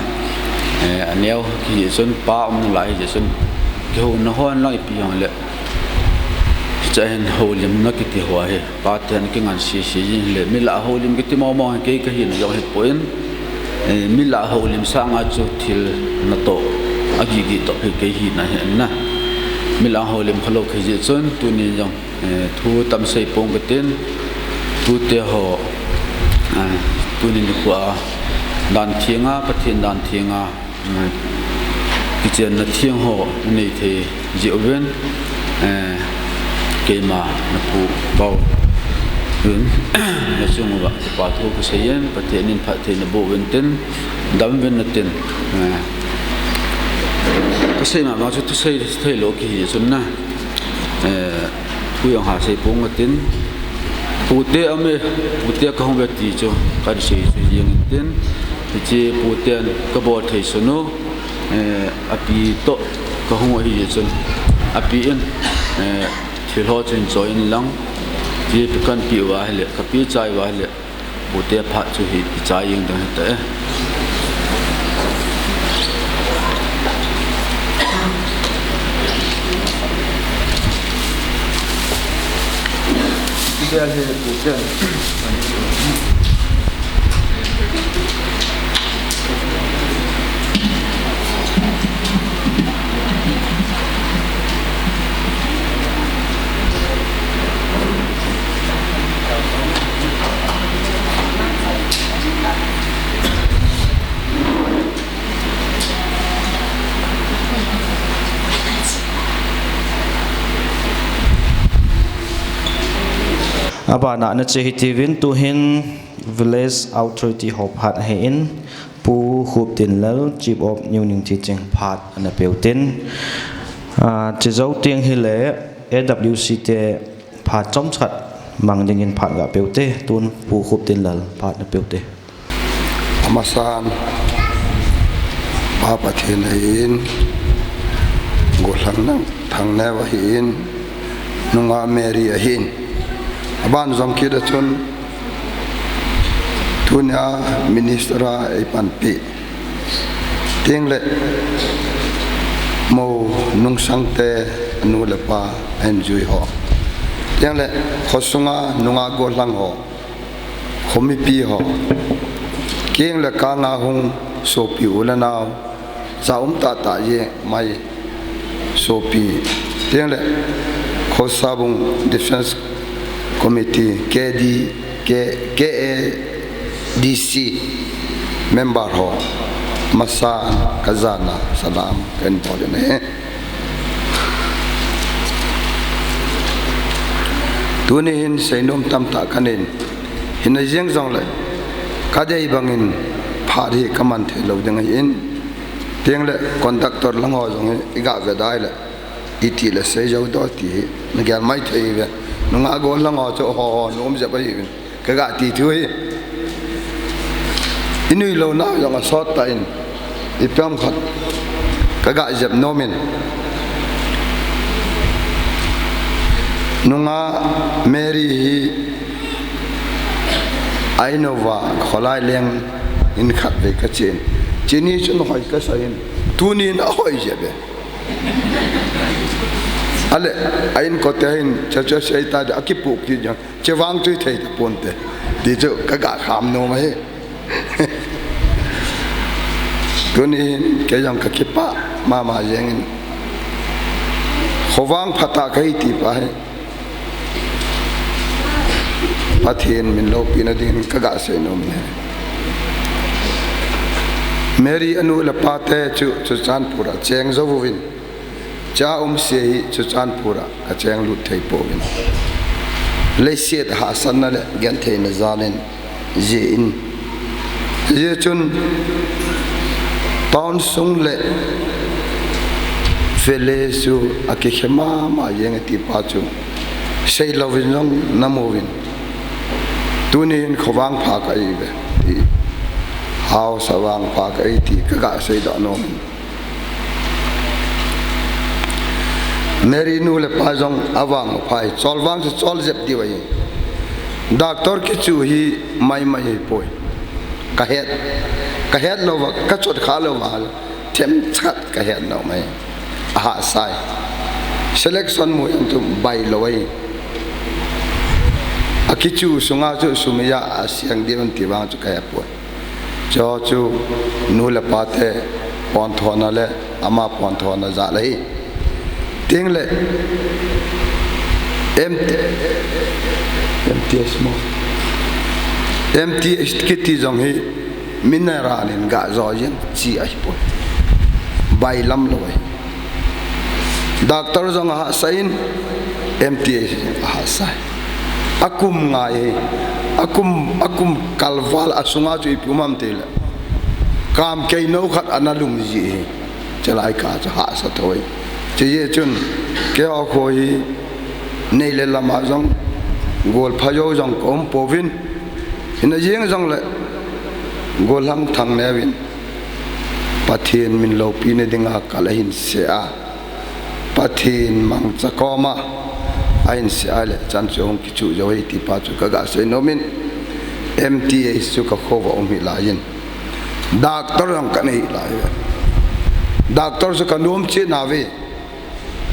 eh, aneo kiti chun pa umna lai hijeh chun kihouna hon lang ipi hung le, hiche hin houlimna kiti ho hi pate hin kingansese jing le, mi lah a houlim kiti mong mong hi kei kahina jong hipon, eh, mi lah a houlim sanga chu thil natoh agihgih toh hi kei hina ahi na. Mi lah a houlim kha lou kahi jeh chun tuni jong, eh, thu tam sei pong katin, tute ho, eh, tuni nikho a dan thenga, Pathen dan thenga, eh, kichenna theng ho inei thei jeh uvin, eh, keima napu pau uvin, nachung uva kipa thu kasei in, Pathen in phatthei naboh uvin tin, dam uvin natin, eh, kasei mama chu thusei thei lou kihi chun na, eh, thu jong ha sei pong katin, pute aume, pute kahung uve ti chu kahin sei chu jeng in tin, hiche puten kabol thei sun u, eh, api toh kahung u ahijeh chun, api in, eh, thil ho chu hin choi in lang, ti kahin pe uva ahile, kape chai uva ahile, pute phat chu hi ichai jeng ding ahitai. Abana nache hitiuvin tuhin Village Authority ho phat ahin, Pu Khuptinlal, Chief of New Ning Teaching phat ana peu tin, ah, chujou teng hile A W C te phat chomkhat mang dingin phat ga peu te, tun Pu Khuptinlal phat na peu te. Amasan, Pa Pathen ahin, Gollhang Thang, Thangneo ahin, Nunga Mary ahin. Aban jom kit a chun, tunia minister a eipanpi teng le, Mo nungsangte, anu le pa, ahin jui ho. Tiang le, khosunga nunga gollhang ho, khomipi ho. Keng le kanga hung sopi u le nao. Cha um tata ye mai sopi. Tiang le, Khosabung Defense Committee, K D, K, K A D C member ho, masa kajana salam kahin bol in ahi. Tuni hin seinom tamtah kanei in, hinna jeng jongle, kadei bangin phat hi kaman thei lou ding ahin, tiang le conductor lang ho jong hi iga ve dai le, iti le sei jou do ti hi, nagel mai thei ve. Nunga gollhang ho chu ho ho, nom jep ahi uvin. Kaga ti thu hi. Inui lou nau jong asot tan. Ipi ham khat. Kaga jep nom in. Nunga Mary hi a-in uva kholai leng in khat vei kachen. Chini chun hoi kasah in. Tunin ahoi jep e. Ale, a-inkote hin, cha cha sei ta de, akipu kit jong, che vang chu thei ta ponte. Ti chu kaga kham nom ahi. Tuni hin, kei jong kakipah mama jeng in. Khovang phatah kahi ti pa hi. Pathen min loupina dingin kaga sei nom in ahi. Mary anu le pate chu, Churachandpur a cheng jou uvin. Cha umse hi Churachandpur a kacheng lut thei pouvin. Leiset hahsatna le gentheina jal in jin. Hijeh chun town sung le village chu akikhe mama jeng e ti pa chu. Sei louvin jong namu uvin. Tuni hin khovang pha kahi uve. Ti. Haosa vang pha kahi ti kaga sei doh nom in. Mary nu le pa jong avang u phai, chol vang chu chol jep diu ahi. Doctor kichu hi maimai ahi poi. Kahet, kahet louva, kachot kha louva, themkhat kahet nom ahi. Ahahsa e. Selection mu jong chu bailou ahi. Akichu sunga chu sum ijat a siang diu ham ti vang chu kahe poi. Chu chu nu le pate ponthona le ama ponthona jal ahi. Tiang le M T, M T S mo. M T S kiti jong hi mineral in ga jo jeng chi ahi poi. Bailam lou ahi. Doctor jong ahahsa in, M T S ahahsa e. Akum ngai, akum, akum kalval asunga chu ipi um ham tile. Kam keinou khat ana lum ji hi. Chelai kah chu hahsa thou e. Hijeh chun, keiho kho hi, nei le lam a jong, gol pha jou jong ka um pouvin. Hinna jeng jongle, gollhang Thangneo in, Pathen min loupina dinga kal ahin seh a. Pathen mangcha koma ahin seh a le chan chu hung kichu jou ahi ti pa chu kaga sei nom in, M T S chu ka kho uva um hi lai in. Doctor jong kanei lai uve. Doctor chu kanom cheh nauve.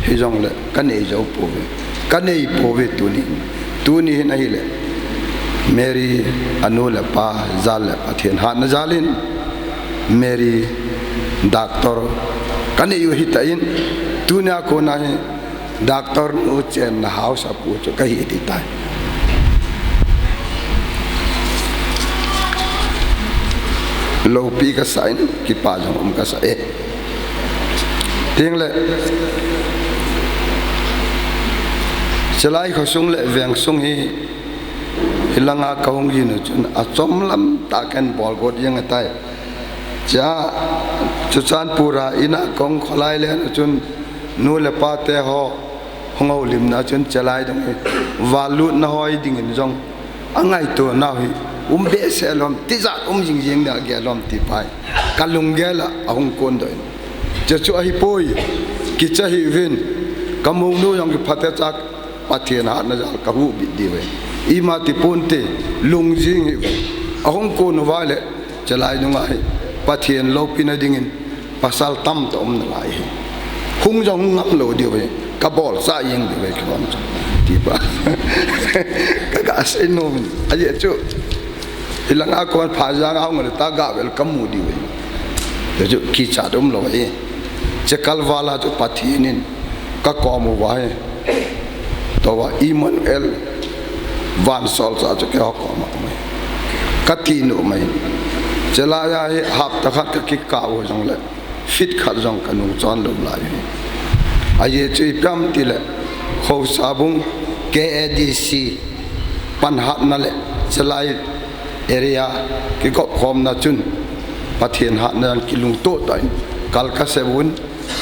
Hijongle kanei jou pouve. Kanei pouve tuni hin. Tuni hin ahile. Mary anu le apa jal le Pathen hatna jal in. Mary doctor kanei u ahitan, tunia kona hi doctor nu chenna haosa pu chu kahi ding tai. Loupi kasa in, kipa jong um kasa e. Tiang le, chelai khosung le veng sung hi, hilanga kahung jin u chun, achom lam tah kahin bol got jeng ahitai. Cha, Churachandpur a in a kahung kholai len u chun, nu le pa te ho, hung houlimna chun chelai dong hi, val lutna hoi dingin jong, angaito nau hi, um behseh lom, tijat um jing jing dia gel lom ti pa hi. Ka lunggel a, ahung kon doh in. Che chu ahi poi, kicha hih uvin, ka mounu jong kiphatecha, Pathen hatna jal ka huh bit diu ve. Ima ti ponte, lung jing hih uvin. Ahung kon uva le, chelai nunga hi, Pathen loupina dingin, pasal tamtah um nalai hi. Hung jong hung ngam lou diu ve, ka bolcha jeng diu ve, kibol chu. Tipa. Ka ga sei nom in. Ajeh chu. Hilanga kon pha jang a hung le ta ga vel ka mu diu ve. Te chu kichat um lou ve. Che kalval a chu Pathen in ka kom uva hi. Toh va Emmanuel vansolcha chu keiho koma um ahi. Ka ti nom ahi. Che lai a hi hapta khat ka kikah u jong le. Feet khat jong ka nung chon lou lai hi. Ajeh chu ipi ham tile, Khosa bung K A D C panhatna le chelai area kigop khomna chun Pathen hatna jong kilungtoh tah in kal ka sei un,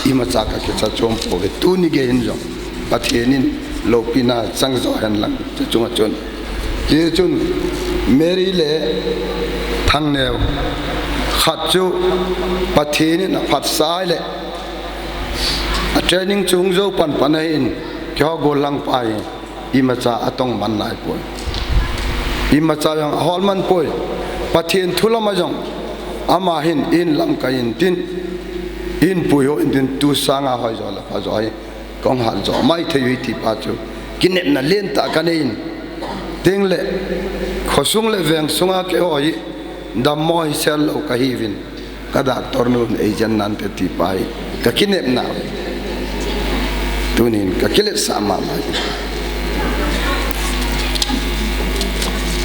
imacha ka kicha chom pouve. Tuni gei hin jong Pathen in loupina chang jo hen lang, chu chunga chun. Hichun Mary le Thangneo khat chu Pathen in aphatsah le a training chu hung jou panpan ahin, keiho gollhang pa hi imacha atong man nai poi. Imacha jong ahol man poi. Pathen thu lama jong ama hin in lamkai intin, in puiho intin, tu sanga hoi jo le pha jo hi. Kong hat jo mai thei u hi tipa chu kinepna lentah ka nei in. Tengle khosung le veng sunga keiho hi dammo hi sel lou ka hiuvin, ka doctor nun ei jen nante tipa hi ka kinepna. Tunin ka kiletsah mama hi.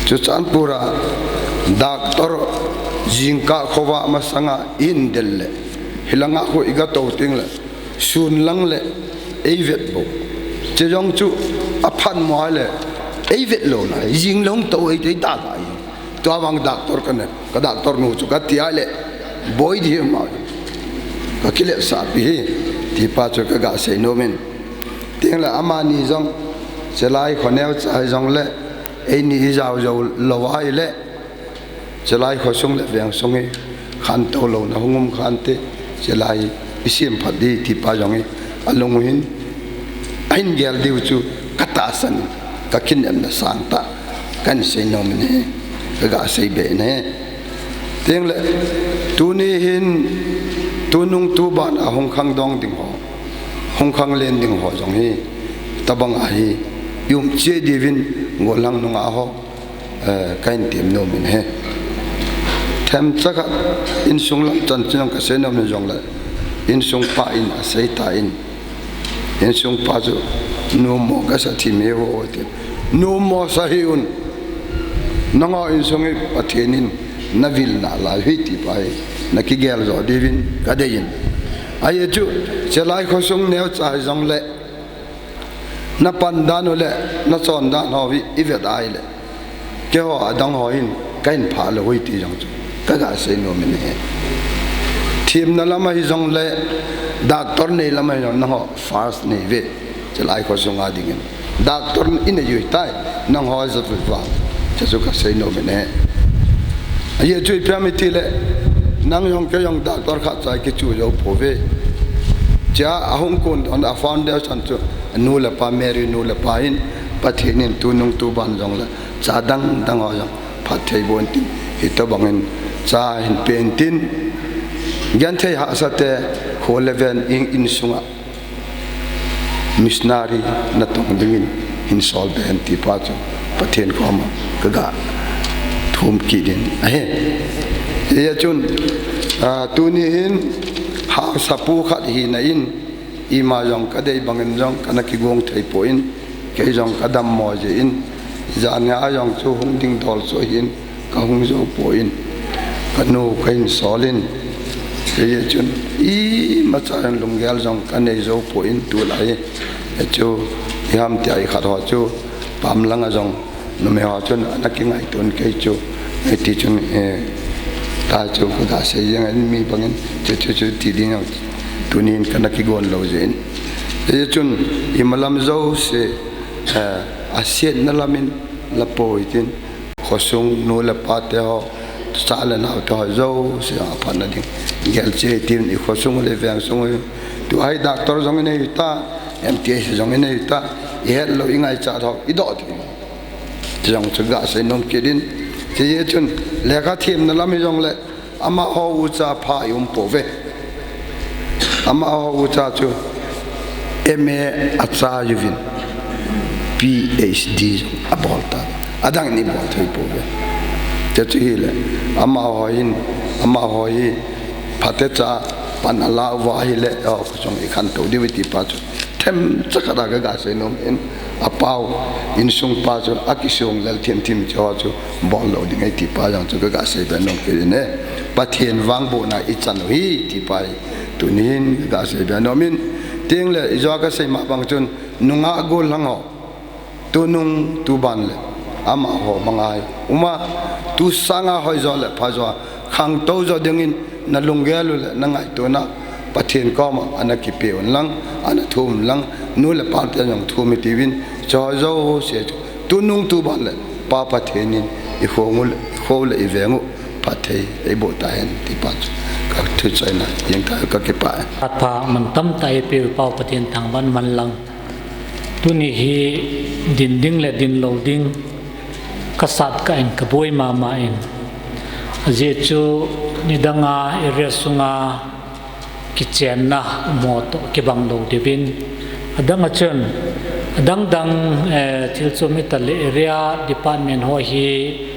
Churachandpur a doctor jingkah khovah masanga in del le, hilanga khu i ga tou tengle, sun lang le ei vet bou. Che jong chu aphat mo le ei vet lou na, jing long tou ei tei ta ta hi. Tua vang doctor ka ne, ka doctor nu chu ka ti a le, boi di ma. Ka kiletsah pi hi, tipa chu ka ga sei nom in. Tengle amani jong, chelai kho neocha jong le, eini i jao jo lou a le, chelai khosung le veng sung hi khantou louna hung um khante, chelai i sem phat di tipa jong hi alung u hin, ahin gel diu chu ka tahsan, ka kinepna sangtah kan sei nom in ahi, ka ga sei be in ahi. Tengle tuni hin tunung tuban a hung khangdong ding ho, hung khanglen ding ho jong hi tabang a hi i um cheh diuvin gollhang nunga ho, eh, ka hin tem nom in ahi. Themcha khat insung lam chanchin jong ka sei nom in jongle, insung pa in asei tan, insung pa chu, "Numo ka sa thim e vo," ti. "Numo sa hih un. Nangho insung hi Pathen in na vil nalai u hi tipa hi na kigel jo diuvin ka dei in." Ajeh chu, chelai khosung neocha hi jongle, na pan dan u le na chon dan ho hi i vet a le, keiho adang ho hin ka hin phah lou u hi ti jong chu ka ga sei nom in ahi. Themna lam a hi jongle, doctor nei lam a hi jong nangho first nei uve, chelai khosunga dingin. Doctor in a jui tai, nangho jat uva, chu chu ka sei nom in ahi. Ajeh chu ipi ham i tile, nang jong kei jong doctor khat cha i kichu jou pouve. Chea ahung kon don a foundation chu, nu le pa, Mary nu le pa hin, Pathen in tunung tuban jongle, cha dang dang ho jong phatthei boh in tin, hitobang in cha hin pe in tin, genthei hahsa te, kho le ven in, insunga missionary natong dingin hin sol be hen tipa chu Pathen koma ka ga thum kit in ahi. Hijeh chun, ah, tuni hin haosapu khat hina in, ima jong ka dei bangin jong kana kigong thei poi, kei jong ka dammo jeh in, jan a jong chu hung ding dol chu ahin, ka hung jou poi, ka nu ka hin sol in, kei jeh chun imacha jong lunggel jong ka nei jou poi tulai. Chu ipi ham tia i khat ho chu pam langa jong numei ho chun ana kingaito in kei chu, hiti chun, eh, ta chu ka ga sei jeng in mi bangin chu chu chu ti ding jong tunin kana kigon lou jeh in. Hijeh chun imalam jouse, eh, asetna lam in la poi tin, khosung nu le pa te ho, cha le nao te ho jouse aphatna ding gel cheh tin, i khosung le veng sung hi, tua hi doctor jong i nei u ta, M T H jong i nei u ta, i het lou i ngaichat ho i doh ding. Ti jong chu ga sei nom kit in. Hijeh chun lekha themna lam hi jongle, amaho ucha pha i um pouve. Amaho ucha chu M A achai uvin, P H D jong abol ta. Adang in ibol thei pouve. Chuche chu hile, amaho hin, amaho hi phatecha pan ala uva ahile, o, kho jong ikhantou diu ti pa chu themcha khat a kaga seinom in, apau insung pa chu akisong lel thim thim chu, ho chu bol lou ding ahi ti pa jong chu kaga seibe nom kit in e. Pathen vangbohna ichan u ahi ti pa hi tunin kaga seibe nom in, tengle ijou a kasei ma bang chun, nungah gollhang ho, tunung tuban le amaho manga hi uma, tu sanga hoijo le phajo a khangtou jo dingin nalunggel u le nangaitona Pathen koma ana kipe un lang, ana thum un lang, nu le pa te jong thum itiuvin, choi jouse chu tunung tuban le Pa Pathen in ikhong u le, ikho u le iveng u phatthei eiboh tahen ti pa chu kathuchoina jeng tah kakipah e. Phat pha mantam tah eipeu Pau Pathen thangvah in man lang. Tuni hi din ding le din lou ding kasat kah in kaboi mama in. Ajeh chu nidanga area sunga kichenna umho toh kibang lou diuvin. Adang a chun, adang dang, eh, thil chom hita le area department ho hi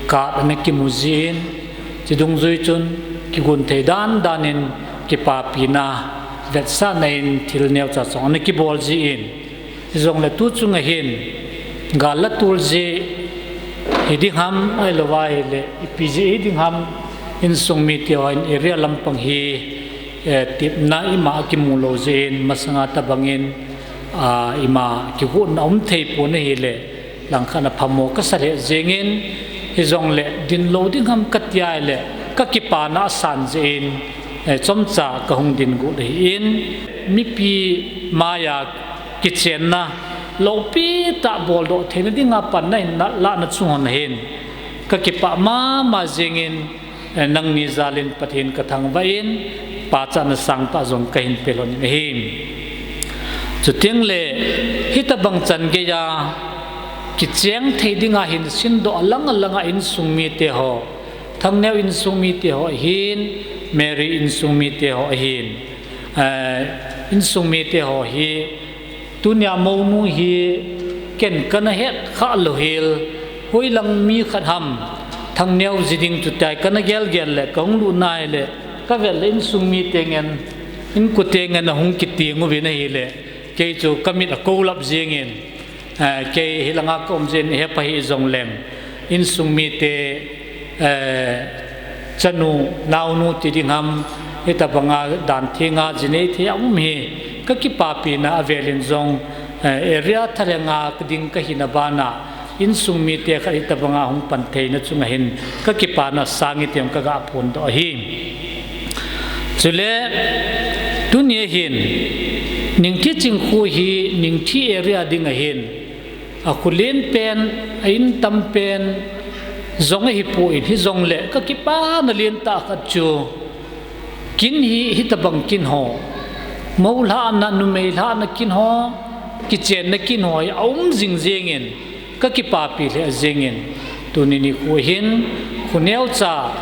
card ana kimu jin, chudungjui chun kigon thei dan dan in kipapina vetsahna in thil neocha jong ana kibol jin. Hijongle tu chunga hin gal la tul jeh hiding ham, ahilou va ahile ipi jeh hiding ham, insung mite hon area lampang hi, eh, tepna ima kimu lou jeh in masanga tobang in, ah, ima kigotna um thei pon ahile langkhat a phamo kasa lheh jeng in, hijongle din lou ding ham kati ahile kakipana asan jeh in, eh, chomcha kahung din got ahin, mipi maiya kichenna loupi tah boldoh theina dinga panna hin nalahna chung hon hin kakipah mama jeng in, eh, nangni jal in Pathen kathangvah in, pachatna sangtah jong kahin pe lhon in ahi. Chuteng le, hitobang chan geiya kicheng thei dinga hin sindoh alang alanga insung mite ho, Thangneo insung mite ho ahin, Mary insung mite ho ahin, eh, insung mite ho hi, tunia mounu hi ken kana het kha lou hel, hoilang mi khat ham, Thangneo ji ding chutia kana gelgel le kahung lut nai le, kavet le insung mite ngen, inkote ngen ahung kiteng uvin ahile, kei chu kamit akoulap jeng in, eh, kei hilanga kaum jeh in hepa hijongleng, insung mite, eh, chanu, naonu ti ding ham, hitobanga dan thenga jinei thei a um hi, kakipapina avel in jong, eh, area thalhenga kading kahina bana, insung mite khat hitobanga hung pan theina chunga hin kakipana sang e ti jong kaga phondoh ahi. Chule, tunia hin, Ningthiching kho hi, Ningthi area dinga hin, akholen pen, a-in tam pen jong ahipon, hijongle kakipana lentah khat chu, kin hi, hitobang kin ho, mou lhahna, numei lhahna kin ho, kichenna kin ho hi aum jing jeng in, kakipapi lheh jeng in, tuni nikho hin, kho neocha,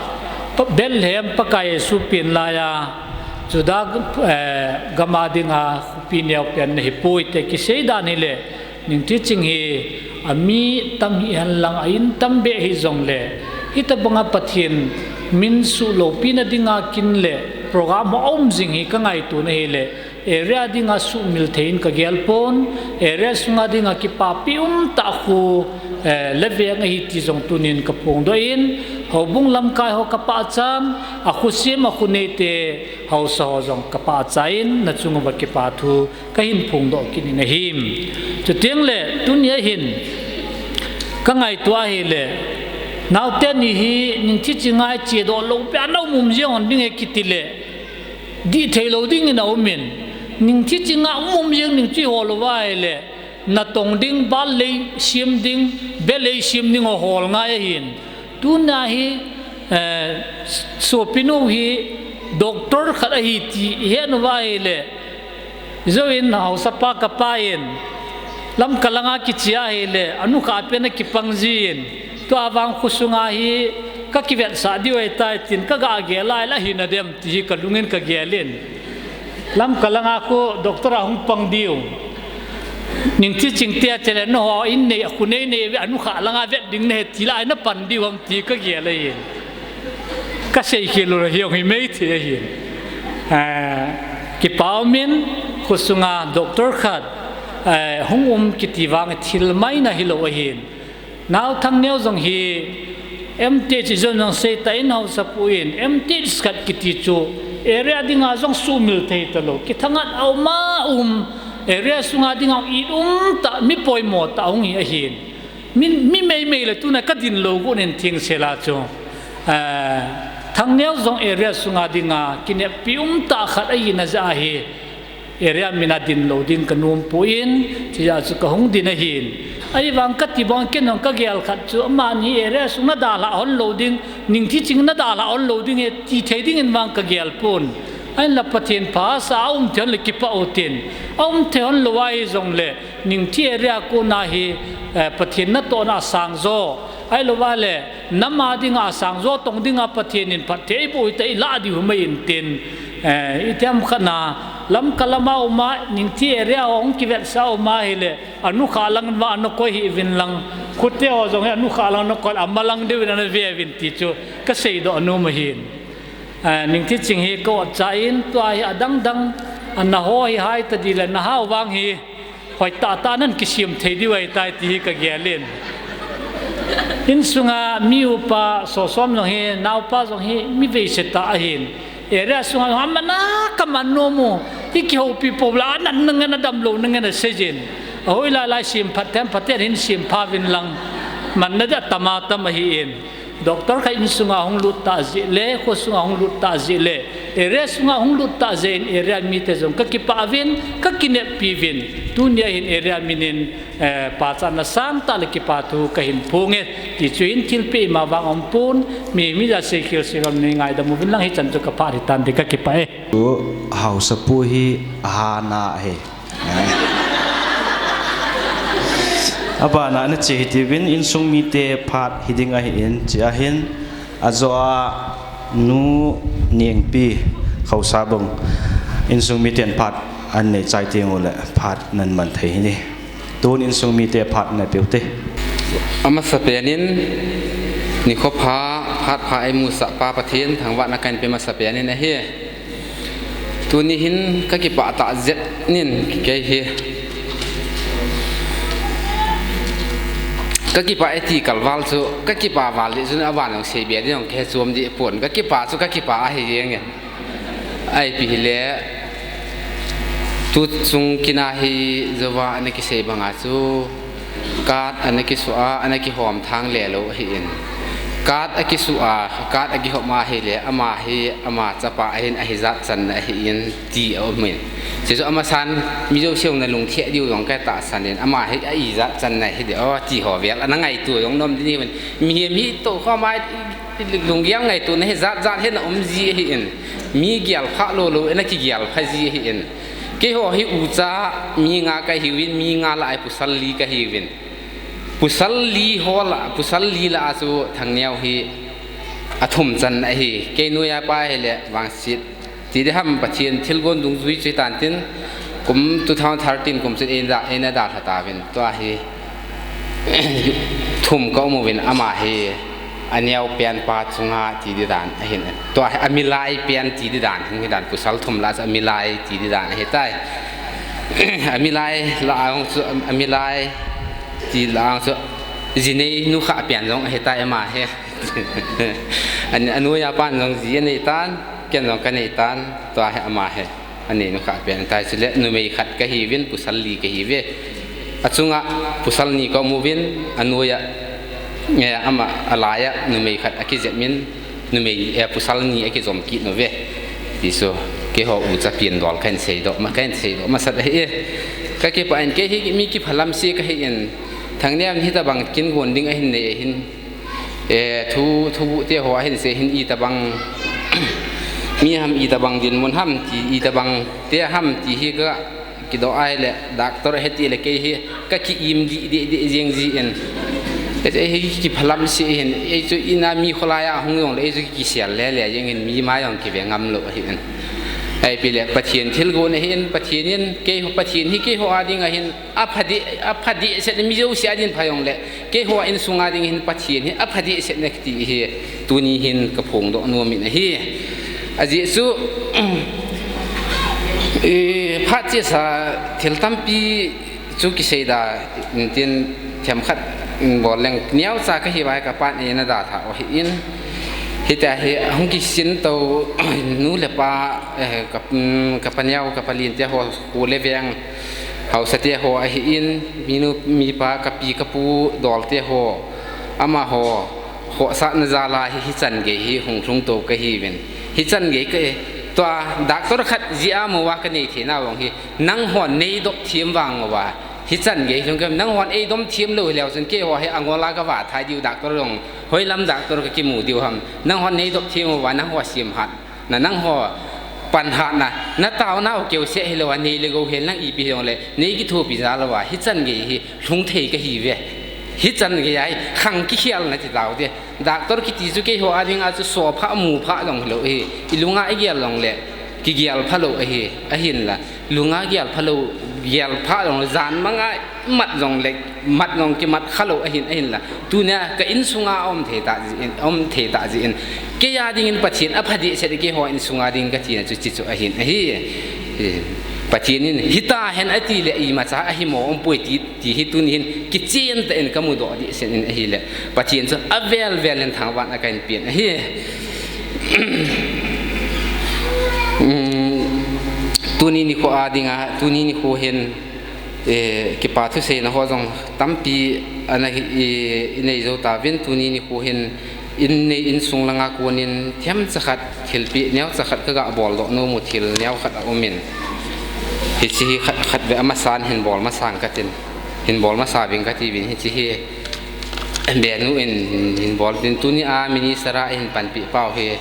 Pa-, Bethlehem Pakai Jesu pen laiya, Juda, eh, gama dinga khopi neo pen nahipoi ti kisei dan hile, Ningthiching hi, ami tam hihen lang, a-in tam beh hijongle, hitobanga Pathen min suh loupina dinga kin le program ho aum jing hi kangaito na hile, area dinga suhmil thei in kagel pon, area sunga dinga kipapi umtah kho, eh, le veng ahi ti jong tunin kaphongdoh in, houbung lamkai ho kapahchan, akhosem akhoneite, haosa ho jong kapahcha in, nachung uva kipa thu kahin phongdoh kit in ahi. Chuteng le, tunia hin, kangaito ahile, naote ni hi, Ningthiching a ichedoh lou pia naum um jeng hon ding e kiti le, dih thei lou dingin aum in, Ningthiching a um um jeng ning chu ihol uva ahile, natong ding, bal lei sem ding, be lei sem ding ho hol ngai ahin. Tuna hi, eh, sopinu hi doctor khat ahi ti ihet uva ahile, jouvin haosapa kapa in, Lamka langa kiche ahile, anukhah pen akipang jin, tua vang khosunga hi kakivetsah diu ahitai tin kaga gel a ahile ahina dem ti hi kalungin kagel in. Lamka langa khu doctor a hung pang diu. Ningthi Chingte a chele na ho in nei a khu nei nei ve anu kha langa vet ding ne ti la na pan diu ham ti ka gel ahi. Ka sei khel u hi hung hi mei thei ahi. Eh, kipa umin khusunga doctor khat, eh, hung um kiti vang thil mai na hi lo ahi. Nau Thangneo jong hi M T H jong jong sei ta in hausa pu in M T H khat kiti chu area dinga jong sumil thei ta lo. Kithangat a um a um area sunga dinga i um ta mi poimo ta hung hi ahin. Mi, mi mei mei le tuna ka din lo gu nen thing sela chu. Eh, Thangneo jong area sunga dinga kineppi um ta khat ahi na ja hi. Area mina din lo ding ka nom pu in, tia chu ka hung din ahin. Ahi vang ka ti bang ken hong ka gel khat chu, amani area sung na dalha hon lo ding, Ningthi Ching na dalha hon lo ding e, ti thei ding in vang ka gel pun. Ahin la Pathen pha sa a um thei hon le kipa u tin. A um thei hon lo ahi jong le, Ningthi area ko na hi, eh, Pathen na to na sang jo. Ahi lo va le, Nam a dinga sang jo tong dinga Pathen in phatthei boh hita i la diu mai in tin, eh, i tiam khat na Lamka lama uma Ningthi area hong kivet sa uma hi le, anu kha lang va na koi hi vin lang, khutte ho jong hi anu kha lang na koi ama lang diu na ve vin ti chu ka sei do anu ma hin. Eh, Ningthi Ching hi ko cha in tua hi adang dang, ana ho hi hai ta di le na hau vang hi, Hoi tata nan kisim thei diu ahi tai ti hi ka gel in. Insunga mi upa Sosom jong hi, naupa jong hi, mi veise ta ahin. Area sunga jong amana ka man nom u. Hi kihoupi po la, anan na ngen a dam lo na ngen a sei jin. Ahoi lai lai sim phat them phat ten hin sim pha vin lang. Man na da tama tama hi in. Doctor kha insunga hung lut ta jeh le, kho sunga hung lut ta jeh le, area sunga hung lut ta jeh in area mite jong ka kipa vin, ka kineppi vin. Tunia hin area minin, eh, pachatna sang ta le kipa thu ka hin phong e. Ti chu hin thilpeh ima vang um pon, mi, mi ja sei khel sei gam ni ngaidam uvin lang hichan chu ka pha ri tan ti ka kipa e. Tu hausa pu hi hana he. Abana na che hiti vin insung mite phat hiding ahi in chi ahin ajo a nu Nengpi Khausabung insung miten phat an nei chai teng u le phat nan man thei hi ni. Tun insung mite phat na piu te. Amasa penin nikho pha phat pha ai musa pa Pathen thangvahna kan pe masa penin ahi. Tuni hin ka kipah tah zet nin kei hi. Ka kipah e ti kalval chu, ka kipah val dih chun avan jong sei bia ding jong ka he chuam dih pon. Ka kipah chu ka kipah ahi jeng e. Ai pi hi le, tu chung kina hi jova ana kisei banga chu. Kat ana kisu a, ana kihom thang le lo ahi in. Kat a kisu a, kat a kihom a hi le, ama hi, ama chapa ahin ahi jat channa ahi in ti a um in. Sisu ama san, mi jo siu na lung thia diu jong ka ta san in, ama hi a i jat channa hi de, o ti ho vel, ana ngai tu jong nom din hi in. Mi hi mi to kho mai, lung gial ngai tu na hi jat jat hi na um ji ahi in. Mi gial pha lo lo, ana ki gial pha ji ahi in. Keiho hi ucha mi nga ka hiuvin, mi nga la ai pasal li ka hiuvin. Pasal li ho la, pasal li la a chu Thangneo hi a thum chan ahi. Kei noiya pa hi le Vangsit. Ti de ham Pathen thilgon dungjui chu tan tin kum two thousand thirteen kum chu eina, eina dalha tauvin. Tua hi thum ka um uvin ama hi. A neo pen pa chunga ti di dan ahin. Tua hi a milai pen ti di dan, hung hi dan pasal thum la chu a milai ti di dan ahi tai. A milai la ang chu a milai ti la ang chu ji nei nu kha pen jong ahi tai ama hi. An, a noiya pan jong ji a nei tan, ken jong ka nei tan, tua hi ama hi. Anei nu kha pen tai chule numei khat ka hiuvin pasal li ka hiuve. A chunga pasal ni ka um uvin a noiya, eh, ama a laiya numei khat a kijep min numei, eh, pasal ni a kijom kit nu ve. Ti chu keiho ucha pen dol kan sei do, ma kan sei do, masat ahi e. Ka kipah in kei hi mi kiphalam si ka hi in Thangneo hi tabang kin gon ding ahin nei ahin. E, thu, thu te ho ahin sei hin i tabang, mi ham i tabang dinmun ham ti, i tabang te ham ti hi ka kido ai le, doctor he ti le kei hi ka ki im di, di, di jeng ji in. E, e, hi kiphalam si hin, e, chu ina mi kholai a hung jong le, e, chu ki sial le, le jeng hin mi ma jong kive ngam lo hi in. Ahipoi le Pathen thilgon ahin, Pathen in keiho, Pathen hi keiho a ding ahin, apha deh, apha dehset, mi jouse a ding pha jongle, keiho insung a ding hin Pathen hi apha dehset na kiti hi tuni hin kaphongdoh nom in ahi. Ajeh chu, eh, phat chesa thil tampi chu kisei da, tin themkhat bol leng, neocha kahi uva hi kapan eina dalhah u ahin. Hitia hi hung kisin to nu le pa, eh, ka, um, kapa neo, kapa lin te ho, khu le veng, haosa te ho ahin, minu, mipa, kapi, kapu, dol te ho, amaho, khohsahna jal a hi, hichan gei hi hung lhung to kahiuvin. Hichan gei ka, tua, doctor khat jeh a mo a kanei theina vang hi, nanghon neidop them vang uva, hichan gei lhung kei, nanghon eidom them lou hileu chun keiho hi angol a kava thai diu, doctor jong hoilam doctor kakimu diu ham, nanghon neidop them uva, nangho semhat na, nangho panhat na, nataona u keuseh hilou a, nei le gou hel nang ipi hijongle, nei kithopi jal uva, hichan gei hi lhung thei kahiuve. Hichan gei a hi khang kikhel na ti tau te. Doctor kiti chu keiho a dinga chu so pha, mu pha jong hilou ahi. I lunga i gel jongle, kigel pha lou ahi, ahinla. Lunga gel pha lou, gel pha jongle, jan manga mat jongle, mat jong kimat kha lou ahin, ahinla. Tunia ka insunga um thei ta jeh in, um thei ta jeh in. Kei a dingin Pathen apha dehset, keiho insunga ding katina chu hichu ahin ahi. Pathen in hita hen ati le imacha ahi mo umpoi ti, ti hi tuni hin kichen tah in kamudoh dehset in ahile, Pathen chu avel vel in thangvahna kahin pen ahi. Um, tuni nikho a dinga, tuni nikho hin, eh, kipa thuseina ho jong tampi ana, eh, inei jou tauvin, tuni nikho hin, in nei insung langa konin themcha khat, thilpeh neocha khat kaga boldoh nom u, thil neokhat aumin. Hiche hi khat, khat ve amasan hin bol masang katin, hin bol masa ving katiuvin, hiche hi Benu in hin bol tin, tunia minister a hin panpeh pau hi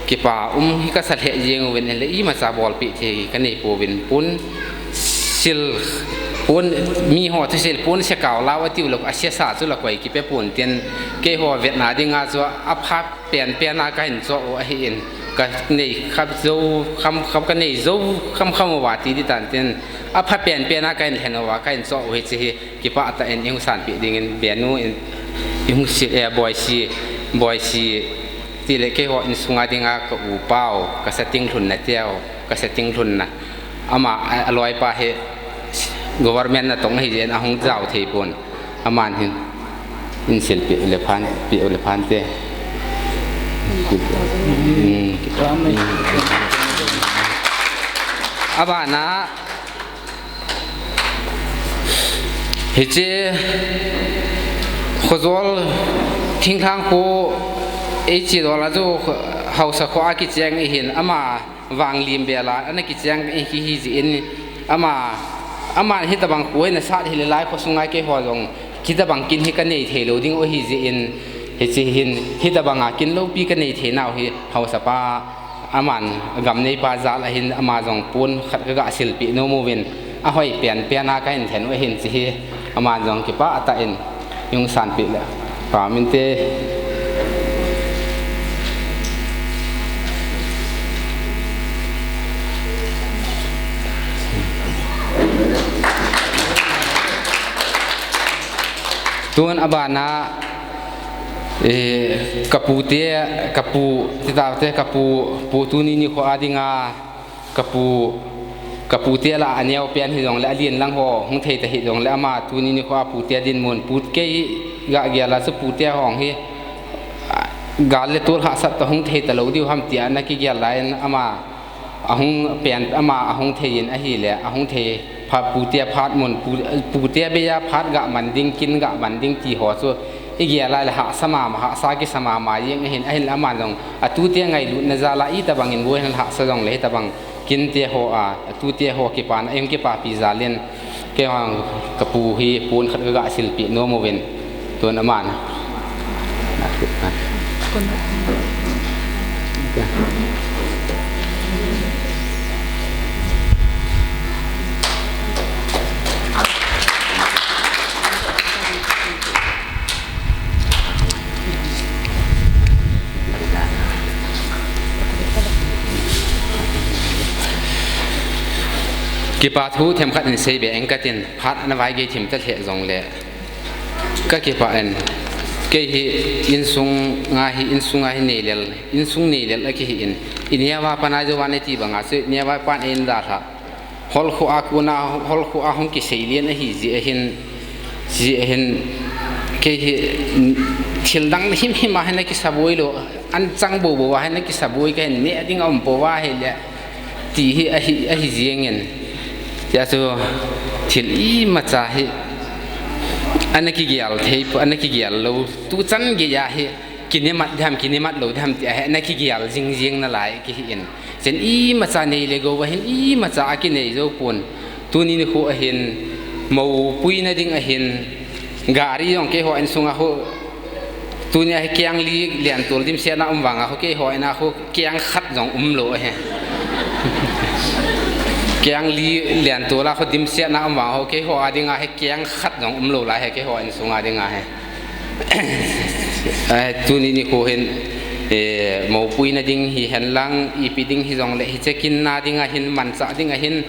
kipa um hi kasa lheh jeng uvin, le imacha bolpeh thei kanei pouvin, pon sil, pon, miho thusil pon se kau lau atiu lou, asesa chu la koi kipe pon tin, keiho vetna dinga chu apha penpen a kahin choh u ahin, kanei kham jou, kham, kham kanei jou, kham kham uva ti di tan tin, apha penpen a kahin lhen uva kahin choh u hiche hi, kipah tah in ihung sanpeh dingin, Benu in, ihung si, eh, Boisi, Boisi, tile keiho insunga dinga ka u pau, ka sating lhunna teu, ka sating lhunna. Ama, a, aloipa hi government natong ahi jeh in ahung jao thei pon. Aman hin, insil peh le phan, peh le phan te. Hmm. Abana, Hiche Khojol thinglhang kho, hiche dol a chu haosa kho a kicheng ahin, ama vang lim bel a ana kicheng ahi jeh in, ama, ama hitabang kho ana sat hile lai kho sunga keiho jong hitabang kin hi kanei thei lou ding u ahi jeh in, hiche hin hitabang a kin loupi kanei thei nau hi haosa pa Aman gam neipa jal ahin, ama jong pon khat kaga silpeh nom uvin, ahoi penpen a kahin lhen u ahin hiche hi, aman jong kipah tah in ihung sanpeh le pha min te. Tun abana, Eh, kapu te, kapu, titaute, kapu, pu tuni nikho a dinga, kapu, kapu te lah a aneo pen hijongle, alen lang ho hung thei ta hijongle, ama tuni nikho a pu te dinmun, pu kei ga gel a chu pu te hung hi, ah, gal le tol hahsat toh hung thei talou diu ham tia ana kigel lai in ama, Ahung pen, ama ahung thei in ahile, ahung thei phat pute phat mun, pu, pute beiya phat ga man ding, kin ga man ding ti ho chu igel a le hahsa mama, hahsa kisa mama jeng ahin, ahinla aman jong atute ngailutna jal a itobang in boi hen hahsa jongle hitobang kinte ho a, atute ho kipana, eihung kipapi jal in, Kei vang kapu hi pon khat kaga silpeh nom uvin. Tun aman. Kipa thu themkhat in seibe eng katin, phat na vaigei thim ta lheh jongle, ka kipah in, kei hi insung nga hi, insung nga hi neilel, insung neilel a kihi in, i neo a pan a jo van e ti banga chu, i neo a pan e in dalha. Holkhu a kuna, holkhu a hung kisei lian ahi ji ahin, ji ahin, kei hi thil dang himhim a hin a kisaboi lo, an chang bobo a hin a kisaboi ka hin ne ding a um po va hi le, ti hi ahi, ahi jingin. Tia chu thil imacha hi ana kigial thei po, ana kigial lo, tu chan gei a hi, kinimat diham, kinimat lo diham ti a hi, ana kigial jing jing nalai kihi in. Chen imacha nei le go va hin imacha a kinei jo pon. Tuni nikho ahin, mou puina ding ahin, gari jong keiho insung a ho, tuni a hi keng li lian tol dimset na um vang a ho, keiho in a ho, keng khat jong um lo ahi. Keng li lian tol a ho dimset na um vang a ho, keiho a ding a hi keng khat jong um lo lai hi, keiho insung a ding a hi. Eh, tuni nikho hin, eh, mou puina ding hi hen lang, ipi ding hi jongle, hiche kin na ding ahin, manchah ding ahin,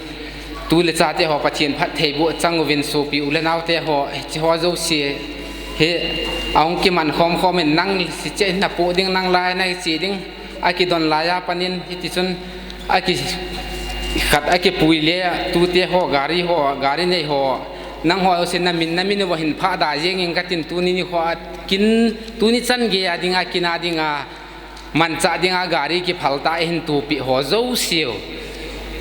tu le cha te ho Pathen phattheiboh chang uvin sopi u le nao te ho, hiche ho jouse hi, ahung kiman khom khom in nang hiche na po ding nang lai na hiche ding, akidon lai a panin hiti chun, aki khat akipui le, tu te ho, gari ho, gari nei ho, nang ho jouse na min, na min uva hin pha da jeng in katin tuni nikho a kin, tuni chan gei a ding a kin a ding a, manchah ding a gari kiphal ta ahin tupi ho jouse u.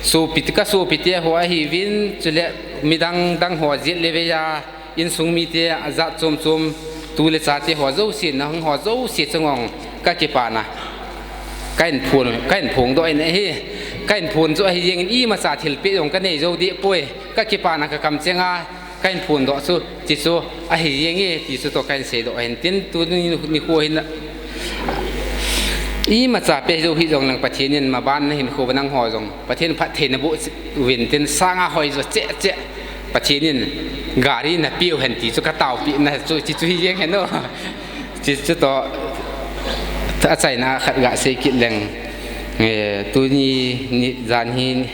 Sopi, ka sopi te ho ahi vin, chule midang dang ho jet le ve a, insung mite a jat chom chom, tu le cha te ho jouse, na hung ho jouse chunga ka kipana. Ka in phon, ka in phong doh in ahi. Ka in phong chu ahi jeng in imacha thil pe jong ka nei jo deh poi. Ka kipana ka kam chenga, ka in phong doh chu, ti chu ahi jeng e, ti chu to ka in sei doh ahin tin, tuni nikho hin imacha pe jo hi jong lang Pathen in maban na hinkho nang ho jong Pathen phatthei na boh uvin tin sanga hoi jo cheh cheh. Pathen in gari na piu hen ti chu ka taopi na chu, ti chu hi jeng hen o. Ti chu to, achaina khat ga sei kit leng. Eh, tuni ni jan hi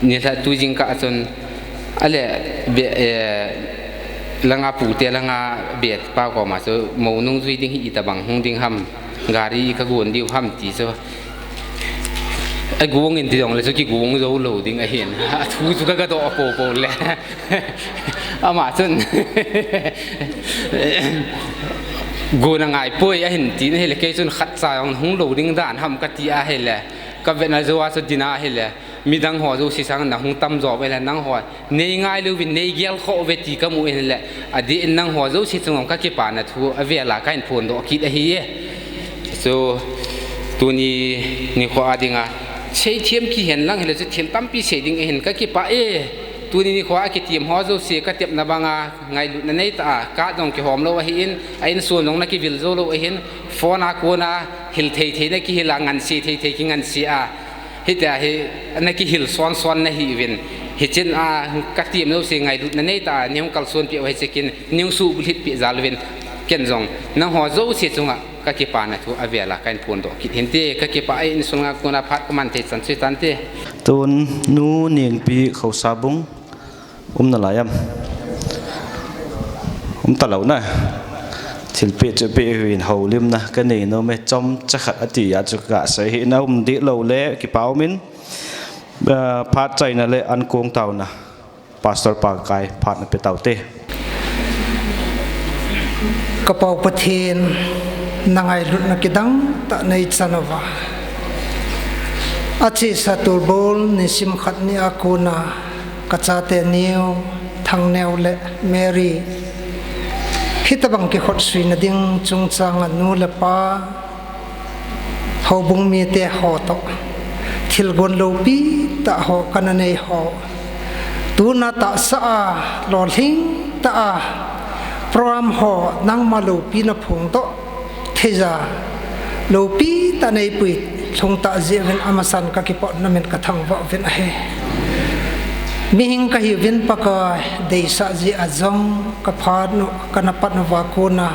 ni lha tu jing ka chun, ale be, eh, langa pu te langa be pa koma chu mou nungjui ding hi itabang hung ding ham, gari ka gon diu ham ti chu. Agong in ti jong le chu kigong jo lo ding ahin. Athu chu ka, ka doh a po po le. Ama chun gon angai poi ahin ti na hi le, kei chun khat cha jong hung lo ding dan ham ka ti a hi le. Ka vet na jo a chu din a hi le. Midang ho jouse sang na hung tam jo ve le nang ho. Nei ngai lou vin nei gel kho ve ti ka mu in le. Adeh in nang ho jouse chunga ka kipana thu avel a ka in phong doh kit ahi e. Chu tuni nikho a ding a, sei thiam kihen lang hi le chu thil tampi sei ding ahin ka kipah e. Tuni nikho a kitiem ho jouse ka tepna banga ngailutna nei ta a, ka jong kihom lo ahi in, a insung jong na kivil jo lo ahin, phone a kona hil thei thei na kihil a, ngansi thei thei kingansi a. Hitia hi na kihil son son na hi uvin. Hichin a ka tiem jouse ngailutna nei ta a, nei hung kalson peh u hiche kin, nei hung subulhit peh jal uvin. Ken jong nang ho jouse chunga ka kipana thu avel a ka in phong doh kit hin te, ka kipah e, insung a kona phat ka man thei chan chu tan te. Tun nu Nengpi Khosabung. Um nalai am? Um talou na. Thilpeh chu peh uvin houlimna ka nei nom e, chomcha khat ati a chu ka sei hi na um deh lou le kipa um in, eh, phat chaina le ankong taona Pastor Pakai phat na pe tau te. Ka Pa u Pathen, na ngailutna kidang tah nei chan uva, achesa tulbol nisim khat ni a kona ka chate Neo, Thangneo le Mary hitabang kikhotsui na ding chungchang a nu le pa, houbung mite ho toh thilgon loupi tah ho kana nei ho, tuna tahsa a lolhing tah a program ho nangma loupi na phong doh thei ja, loupi tah nei pui lhung tah jeh uvin amasan ka kipah na min ka thangvah uvin ahi. Mihing ka hi uvin Pakai, deisah jeh a jong ka phat nu, kana pat nu va kona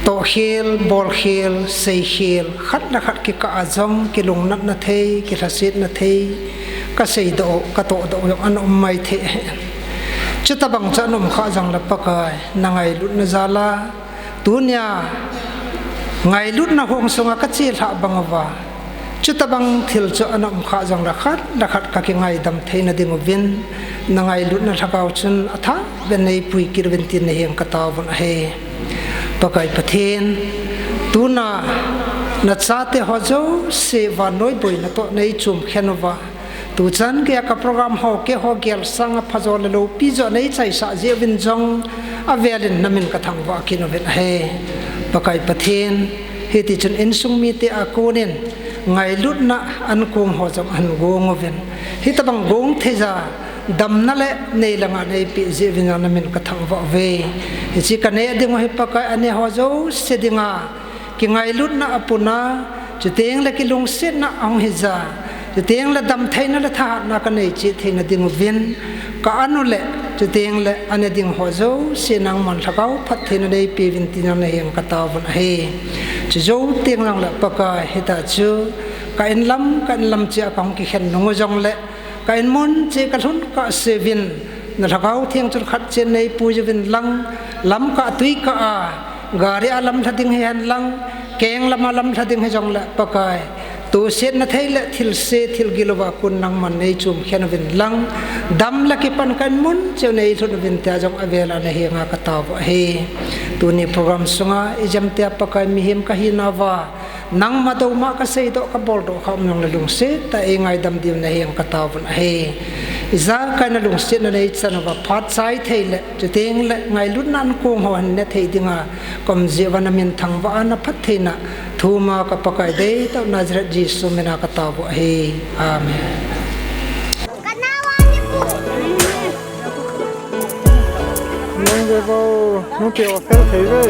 tohkhel, bolkhel, seikhel, khat le khat kikah a jong kilungnatna thei, kilhasetna thei, Kaseidoh, katohdoh jong ana um maithei ahi. Chutabang chu ana um khah jongle Pakai, nangailutna jal a, tunia ngailutna hung sunga kachelhah bang uva, chutabang thil chu ana um khah jongle khat le khat kakingaidam theina ding uvin, nangailutna lhagao chun athah beh in neipui kit uvin tin nahenga kataovun ahi. Pakai Pathen, tuna nachate ho jouse vannoi boina toh neichom khen uva, tuchan geiya ka program ho keiho gel sanga phajo le loupi jo neichaisah jeh uvin jong avelin namin kathangvah kit uvin ahi. Pakai Pathen, hitichun insung mite a konin ngailutna ankong ho jong ahin gong uvin, hitobang gong theija damna le neilanga neipeh jeh uvin jong namin kathangvah uve. Hiche kaneh dingu hi Pakai, aneh ho jouse dinga kingailutna apuna, chutengle kilungsetna ahung hija, chutengle damtheina le thahatna kanei cheh theina dinguvin, ka-an u le chutengle aneh ding ho jouse nangman lhagao phattheina neipeuvin tin nahenga kataovun ahi. Chujou teng jongle Pakai, hitia chu ka-in lam, ka-in lam cheh a kahung kikhen nungu jongle, ka-in mun cheh kalhun kahseuvin, nalhagao theng chun khat cheh in neipui uvin lang, lamkah tuikah a, gari a lamlha ding hihen lang, keng lama lamlha ding hijongle Pakai, tosetna thei le thilse thilgil uva kon nangman neichom khen uvin lang, dam le kipan ka-in mun cheh u neilhun uvin tia jong avela nahenga kataovu ahi. Tuni program sunga ijemtia Pakai mihem kahinauva, nangma douma kaseidoh kaboldoh kha um jongle lungset tah a eingaidam diu nahenga kataovun ahi. Ijakai nalungsetna neichan uva phat chai thei le, chutengle ngailutna ankong ho hin neh thei dinga ka-um jeh uva namin thangvah a naphattheina thuma ka Pakai deitah u Nazareth Jesu mina kataovu ahi. Amen. Nang ve vo, nang pe o fel thei ve.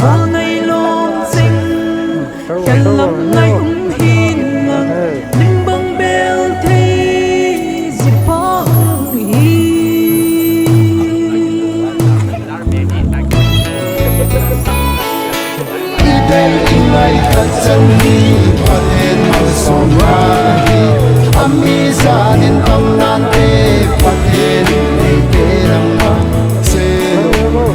Bang ngai lom cheng, khen lam ngai um hin lang, ning bang bel thei, zi pa um hi. Idei ingai khat chang hi, Pathen malsomna hi, ami janin amnan te, Pathen in eite nangma. Say,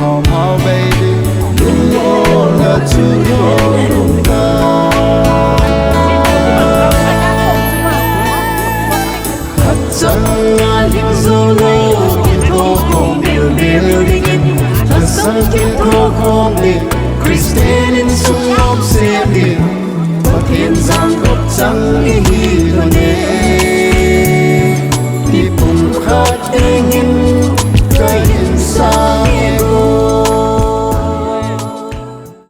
how, how, baby, lungmonna chu lungta. Khat chang a ling jou lou, kithokhom bilbil dingin, lhasam kithokhom ding, Christian insung nom sem ding, Pathen jangkop chang ihi lhon e.